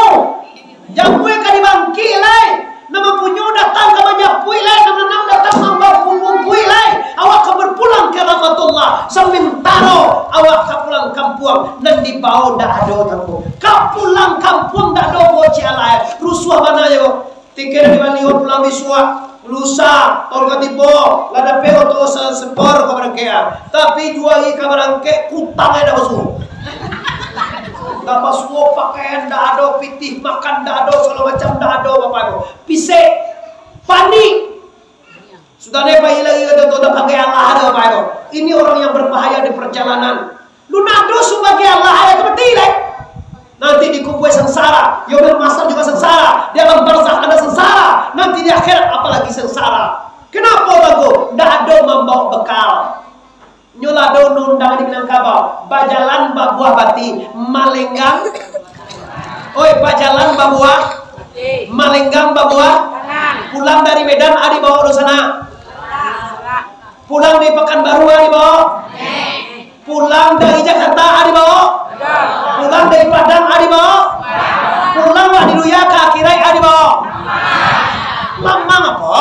Jam ampek ka dibangkik lai. Nan mampunyo datang ka manjapuik lai, nan mananam datang mambawa pungkuik lai. Awak ka berpulang ka rahmatullah. Samantaro awak ka pulang kampuang, nan dibawa ndak ado tampuang. Ka pulang kampuang ndak ado bocah lai. Rusuah bana jo. Tikeh dari Bali, oh, pulang bisuak, lusa, taun ka tibo, lah dapek oto sa-, sepor ka barangkek, ah. Tapi duo ari ka barangkek, kutang ai dak basuo. Dak basuo, pakaian dak ado, pitih makan dak ado, sagalo macam dak ado, Bapak Ibu. Pisek, panik. Sudah deh, pai lagi ka tu, dak pakai alah ado, Bapak Ibu. Ini orang yang berbahaya di perjalanan. Lunado sabagai Allah, ayat mati lai. Nanti di kubua sansara, yaumil mahsyar juga sansara, di alam barzakh ada sansara, nanti di akhirat apalagi sansara. Kenapa, Tuanku? Ndak ado mambawa bekal. Nyo lah ado undang-undang di Minangkabau, bajalan babuah bati, malenggang. Oi, bajalan babuah, malenggang babuah. Pulang dari Medan, ado dibawa di sana. Pulang dari Pekanbaru, ado dibawa. Pulang dari Jakarta, ado dibawa? Pulang dari Padang, ado dibawa? Pulang dari dunia ka akhirat, ado dibawa? Lamang apo?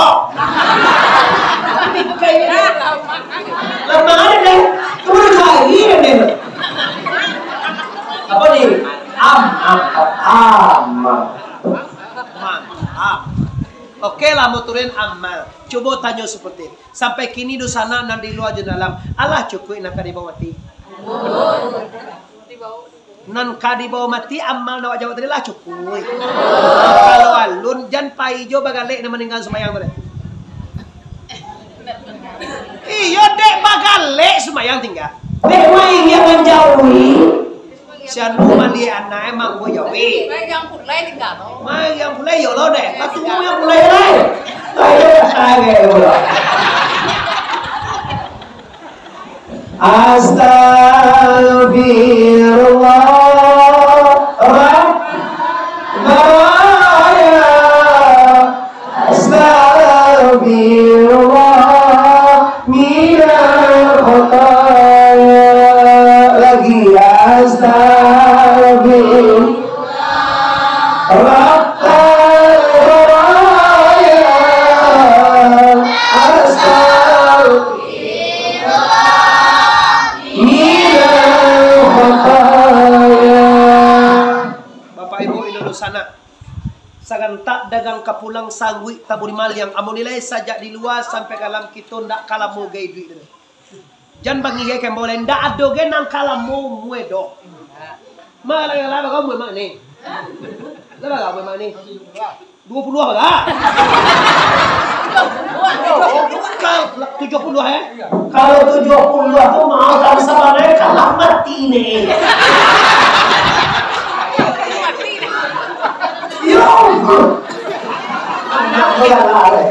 Lamang ado deh. Turun hari deh. Apo ni? Am, am, am, am. Mantap. Oke lah, mau turun amal. Coba tanyo seperti ini. Sampai kini dunsanak nan di lua jo dalam, alah cukuik nan ka dibawa mati. Nan ka dibawa mati, amal nan awak jawab tadi lah cukuik. Kalau alun, jan pai jo bagalek nan maningga sumbayang tu deh. Iyo, dek bagalek sumbayang tingga. Dek main dia manjauhi. Si anu maliek anak emang ko yo, weh. Mai yang pulai tinggal, no. Mai yang pulai yo lo deh. Katu yang pulai lai. Ayo, ayo, ayo. Astagfirullah, Rabbana. Astagfirullah minal khataya. Lagi, astagfirullah. Rabbal baraya. Astagfirullah minal khataya. Bapak Ibu Indonesia, sagantak dagang ka pulang sangguik taburi maliang. Ambo nilai sajak di lua sampai ka dalam kito ndak ka lamo gai duit tu. Jan bangih gai kembang lai, ndak ado gai nan ka lamo umua doh. Ma lah, lah, lah, umua mak ni. Lah, lah, umua mak ni. Duo puluah lah. Kal-, tujuah puluah, eh? Kalau tujuah puluah tu mau tahu sabananyo kalah mati ni. Ya Allah. Anak bola lah, eh.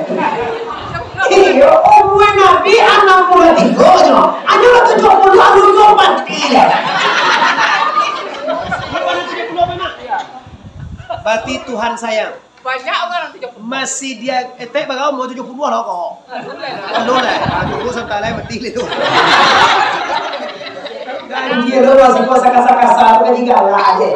Iyo, umua Nabi anam puluah tigo nyo. Anyo lah tujuah puluah, alun mati lah. Berarti Tuhan sayang. Banyak orang tujuh puluh. Masih dia, etek bagai umur tujuh puluh lah kok. Aduh lah. Aduh lah. Aduh, santai lah, mati lah tu. Ganjil tu masih puasa kasar-kasar, tu kan galak aja.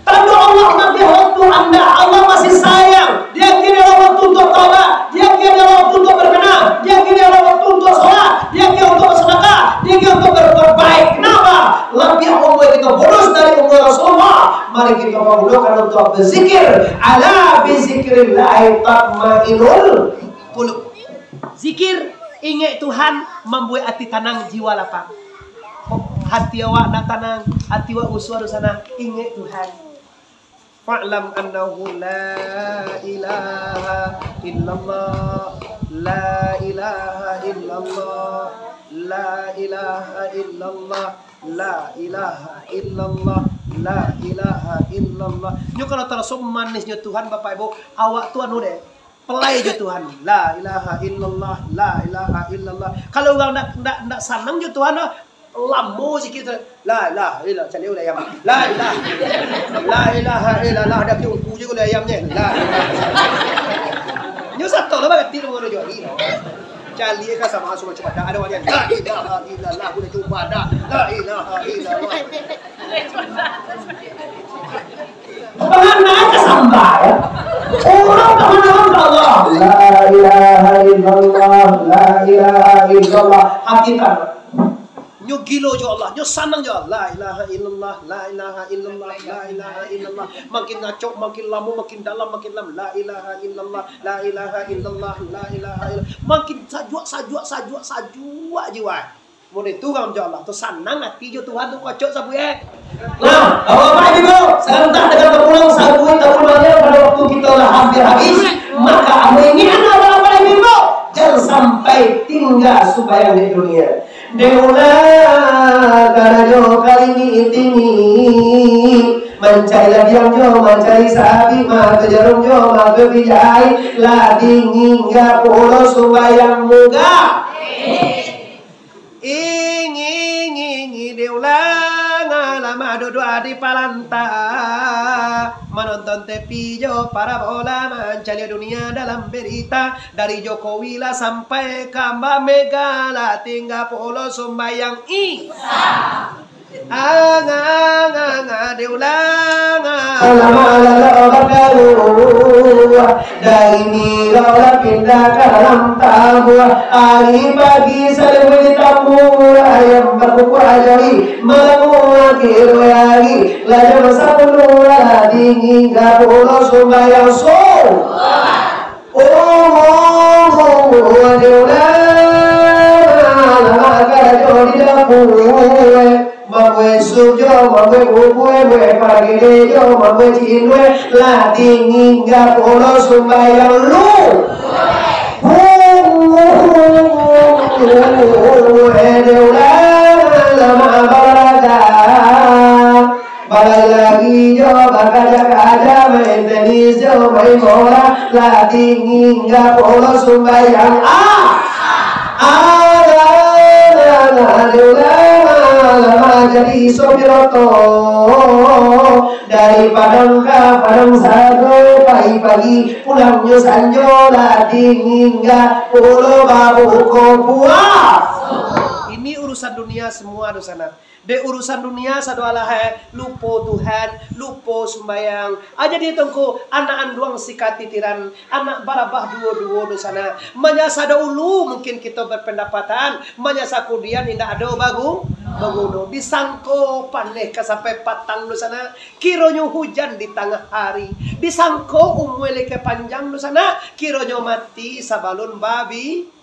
Tando Allah mati waktu anda, Allah masih sayang. Dia kira waktu untuk taubat, dia kira waktu untuk berbenah, dia kira waktu untuk sholat, dia kira untuk bersedekah, dia kira untuk berbuat baik. Kenapa? Lebih umur kita bonus dari umur Rasulullah. Mari kita pergunakan untuk berzikir. Ala bizikrillahi tatmainnul qulub. Zikir, ingek Tuhan, mambuek ati tanang, jiwa lapang. Hati awak nak tanang, hati awak usua dosa nah, ingek Tuhan. Fa'lam annahu la ilaha illallah, la ilaha illallah, la ilaha illallah, la ilaha illallah, la ilaha illallah. Nyo kalau taraso manisnyo Tuhan, Bapak Ibu, awak tu anu deh, pelai jo Tuhan. La ilaha illallah, la ilaha illallah. Kalau urang ndak, ndak, ndak sanang jo Tuhan, ah, lamo sikit tu. La ilaha illallah, caliak ulai ayam. La ilaha, la ilaha illallah, dah kiungku je ulai ayam je. La ilaha. Nyo sato lah bagati lah mangano jo hari. Caliak ka samo asuh cubadak, ado walian. La ilaha illallah, buliah cubadak. La ilaha illallah. Pangana ka samba, ya. Urang pangana ka Allah. La ilaha illallah, la ilaha illallah. Hakikat. Nyo gilo jo Allah, nyo sanang jo Allah. La ilaha illallah, la ilaha illallah, la ilaha illallah. Makin ngacok, makin lamo, makin dalam, makin dalam. La ilaha illallah, la ilaha illallah, la ilaha illallah. Makin sajuak, sajuak, sajuak, sajuak jiwa. Mun itu urang jo Allah tu sanang ati jo Tuhan tu kocok sabuik. Nah, Bapak Ibu, serentak dengan terpulang sabuik tahun banyak pada waktu kita lah hampir habis, maka amun ingin anda Bapak Ibu, jangan sampai tinggal sumbayang di dunia. Dek ulah karajo kali ni tinggi, mancari ladiang jo, mancari sapi, makan jarum jo, makan bijai, lah dingin ga pulo sumbayang muga. Ingi, ingi, ingi, dek ulah lamah duduak di palanta. Manonton T V jo parabola, mancaliak dunia dalam berita. Dari Jokowi lah sampai ka Mbak Mega, lah tingga pulo sumbayang Isa. Anga, anga, anga, dek ulah anga. Alamak, lalok bakaruah. Dari Miro lah pindah ka dalam tabuah. Ari pagi saling bali tambua, ayam bakukuak jari, malamu akhir ari, lah jam sapuluah, lah dingin ga pulo sumbayang subuah. Oh, oh, oh, oh, dek ulah anga, lah karajo di dapua. Mambuek sup jo, mambuek bubua, buek pagede jo, mambuek cindua, lah dingin ga pulo sumbayang lu. Dek ulah lamah balaraja, balari-lari jo, bakaja-kaja, main tenis jo, main bola, lah dingin ga pulo sumbayang. Ah! Alah, alah, alah, alah, jadi sopir oto. Dari Padang ka Padang sajo, pagi-pagi pulangnyo sanjo, lah dingin ga pulo babuko puaso. Ini urusan dunia semua, dunsanak. Dek urusan dunia sado alah, eh, lupo Tuhan, lupo sumbayang. Aja di tongko, anak anduang sikatitiran, anak barabah duo-duo dunsanak. Manyasa dahulu mungkin kito berpendapatan, manyasa kudian indak ado bagu-, baguno. Disangko paneh ka sampai patang dunsanak, kironyo hujan di tangah hari. Disangko umua lai ka panjang dunsanak, kironyo mati sabalun babi.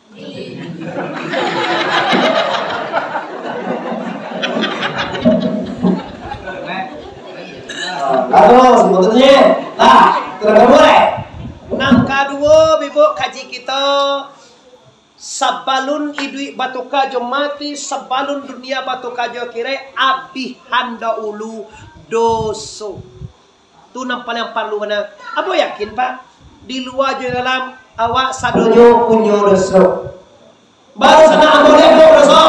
Bagus, sebetulnya. Nah, terus mulai. Nan kaduo, Bibuk, kaji kito, sabalun iduik batuka jo mati, sabalun dunia batuka jo akhirat, abih handok ulu doso. Tu nan paliang parlu bana. Ambo yakin, Pak, di lua jo dalam, awak sadonyo punyo doso. Baru sanak ambo liek doso.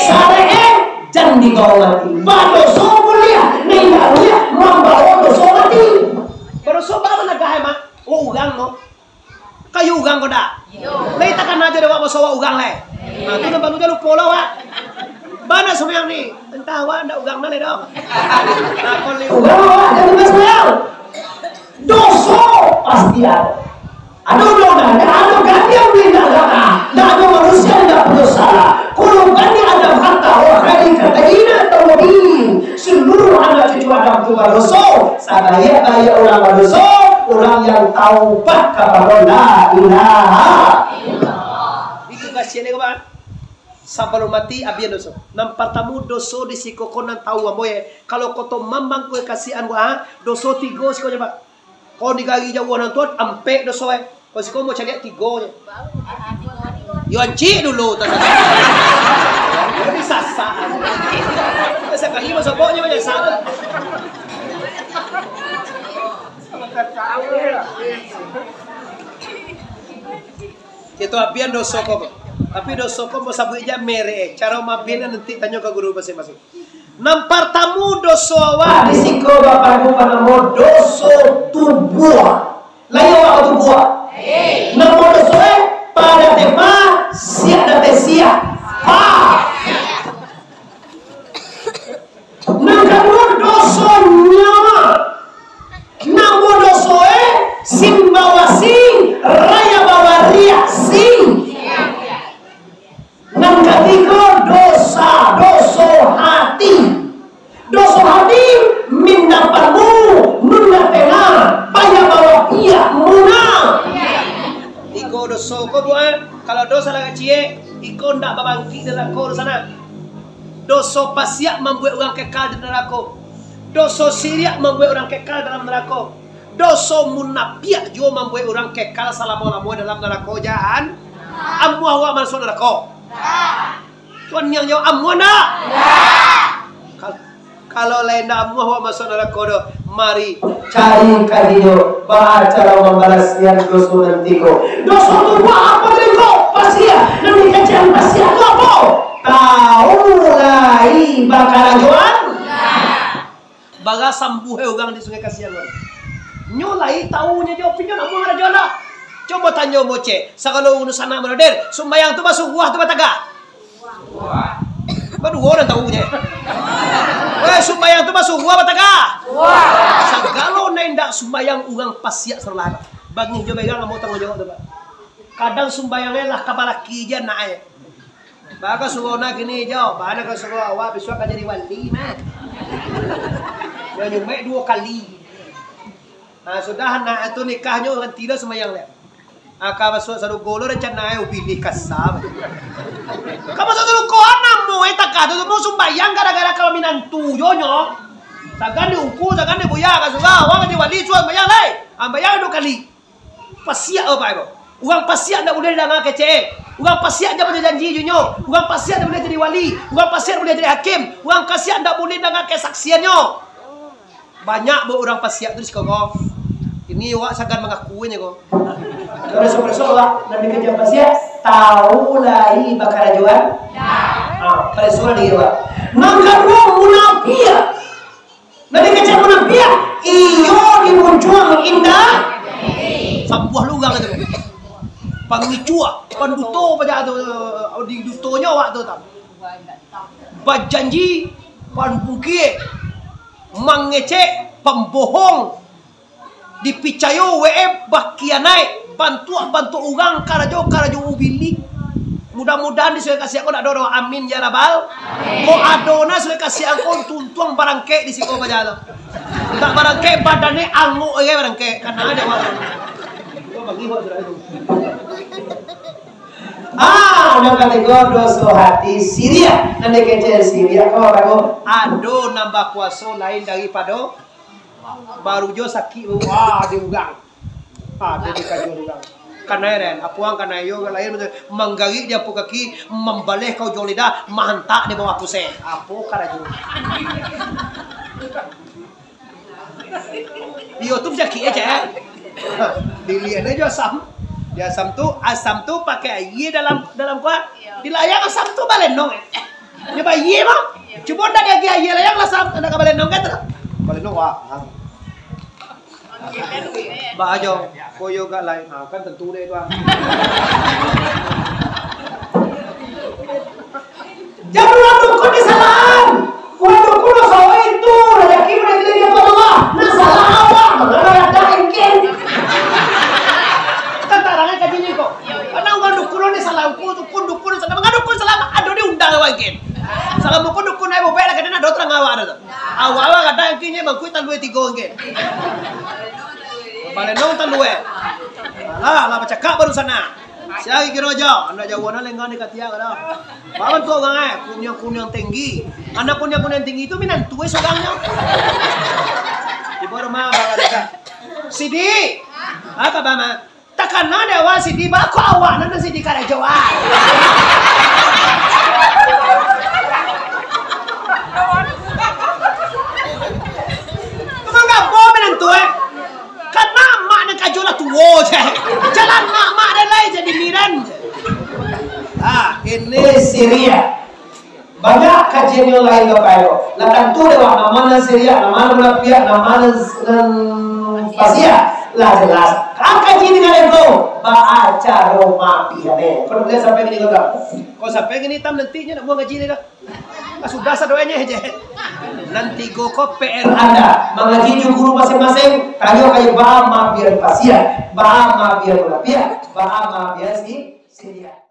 Sarek, eh, jan dibawo mati. Badoso buliah, nan indak buliah, mambawo doso mati. Urang ko. Kayo urang ko dak? Yo. Lai takana jo dek awak baso awak urang lai. Nah, tu nan baru dah lupo lah awak. Bana sumbayang ni. Antah awak ndak urang dah lai doh. Nah, kon lai urang awak, jadi baso sumbayang. Doso pasti ado. Ado undang-undang, ado gadiang di nagara, ndak ado manusia ndak badoso. Kullu bani Adam khata wa khairul khata'ina tawwabin. Seluruh anak cucu Adam tu badoso. Sabaiak-baiak urang badoso, urang yang taubat kapado la ilaha illallah. Itu kasian dia, kawan. Sabalum mati, abian doso. Nan partamo doso di siko ko nan tau ambo, eh. Kalau Koto Mambang ko kasian, wah, doso tigo siko je, Pak. Kau di gari jauah nan tuan, ampek doso, eh. Kau siko mau caliak tigo je. Yo, ancik dulu, tak, tak. Yo, disasak. Sakali masuk boknya banyak salah. Itu abian doso ko. Tapi doso ko mau sabuik je merek, eh. Caro mabian nanti tanyo ka guru masing-masing. Nan partamo doso awak di siko bapanamo doso tubuah. Lai awak batubuah. Namo doso, eh? Padateh pa, siak dateh siak. Pa. Nan kaduo doso nyawa. Namo doso, eh? Sing bawa sing, raya bawa riak sing. Nan katigo, dosa, doso hati. Doso hati, minda parlu, nunda tengah, payah bawa piak, muna. Iko doso ko, Bu, eh. Kalau doso lah kacik, iko ndak babangkik dari narako doso nak. Doso pasiak mambuek urang kekal di narako. Doso siriak mambuek urang kekal dalam narako. Doso munapiak juo mambuek urang kekal salamo-lamo dalam narako jahan. Amuah awak masuak narako? Tuan yang jawab, amuah ndak? Kal-, kalau lain ndak amuah awak masuak narako doh, mari cari kaji jo baa caro mambalasian doso nan tigo. Doso tubuah apo tadi ko? Pasiak. Nan dikecekan pasiak tu apo? Tau lai bakarajoan. Bara sambuah urang di Sungai Kasian, wan. Nyo lai taunyo jo, pinyo nak buang rajo lah. Cubo tanyo bocek, sagalo urang sanak manoder, sumbayang tu basuruah tu bataga? Baduo urang taunyo. Weh, sumbayang tu basuruah bataga? Sagalo nan indak sumbayang urang pasiak salah. Bangih jo begang ambo tangguang jawab tu, Pak. Kadang sumbayangnyo lah ka balaki je anak e. Baa ka surau nak kini jo, baa nak ka surau awak bisuak ka jadi wali mah. Nyo nyumek duo kali. Nah, sudah anak tu nikahnyo, hanti lo sumbayang le. Aka masuak sarugo lo rencana e, ubilih kasa. Ka masuak sarugo, namo e takah tu, mau sumbayang gara-gara kalau minantu jo nyo. Sagan di ungku, sagan di buya, ka surau, awak ka jadi wali, suruah sumbayang lai. Ambayang duo kali. Pasiak, Bapak Ibu. Urang pasiak ndak buliah didanga kecek. Urang pasiak jan bajanji jo inyo. Urang pasiak ndak buliah jadi wali. Urang pasiak ndak buliah jadi hakim. Urang pasiak ndak buliah danga kesaksiannyo. Banyak, Bu, urang pasiak tu di siko ko. Ini awak sagan mangaku inyo ko. Kalau suko-suko awak nan dikeja pasiak, tau lai bakarajoan? Ah, kalau suko lagi awak. Nan kaduo, munapiak. Nan dikecek munapiak, iyo di muncuang indak. Sambuah lo urang tu. Pangicuah, panduto paja tu, di dutonyo awak tu tau. Bajanji, panpungkie, mangecek, pambohong, dipicayo W F, bakhianat, bantuak-bantuak urang, karajo-karajo ubilih. Mudah-mudahan di Sungai Kasiak ko ndak ado doh. Amin ya rabbal. Amin. Kok ado na Sungai Kasiak ko, tuntuang barangkek di siko bajalan. Ndak barangkek, badannyo angok aja barangkek. Karena ada orang. Ah, nan katigo doso hati siriak. Nan dikecek siriak ko apo? Ado nan bakuaso lain daripado Baru jo sakik, wah, di urang. Ah, di kajuan urang. Kanai den, apo ang kanai yo, urang lain macam manggarik di apo kaki, mambaleh ka ujuang lidah, mahantak di bawah pusek. Apo karajo? Iyo tu sakik aja. Dilihat aja asam. Di asam tu, asam tu pakai aia dalam, dalam kuah. Dilayang asam tu balenong. Nyo baia mah. Cubo ndak diagiah aia layang lah, sam-, ndak ka balenong kan tu. Balenong, wah. Ha. Ba ajo, koyo gak lai. Ha, kan tentu deh tu, ah. Jan urang dukun ni salahan. Urang dukun doso itu, rajaki udah tidak diatur Allah. Nah, salah awak, mangana rada ingkin. Kan tarang kan kaji ni kok. Karena urang dukun ni salah, dukun, dukun, dukun salah. Mangana dukun salah, ado diundang awak ingkin. Salah buku dukun ai bobek lah, kadang ado tarang awak ado tu. Awak lah kadang ingkinnyo bangkui talua tigo ingkin. Balenong talua. Alah, lah bacakak baru sana. Sia kiro jo, anak Jawa nan lenggang di katia kada. Ba bantuak urang eh, kuniang-kuniang tinggi. Anak kuniang-kuniang tinggi tu minantu eh surangnyo. Tibo rumah abang ada. Sidi. Apa ba ma? Takana dek awak Sidi, bako awak nan Sidi karajo ah. Manggapo minantu eh? Karena amak nan kajo lah tuo je. Jalan mak-mak dan lai jadi miran je. Ah, ini Siria. Banyak kajian yang lain ka payo. Lah tantu dek wak, nama nan Siria, nama nan Munafiak, nama nan, nan Pasia. Lah jelas. Ka kaji dengan itu, baa caro mabiannya. Kau dah sampai gini kau tak? Kau sampai gini tam nantinya nak buang gaji ni dah. Ah, sudah sadoanya aja. Nanti go ko P R Anda. Mangaji di guru masing-masing. Tanya kayak baa mabian Pasia, baa mabian Munafiak, baa mabian si Siria.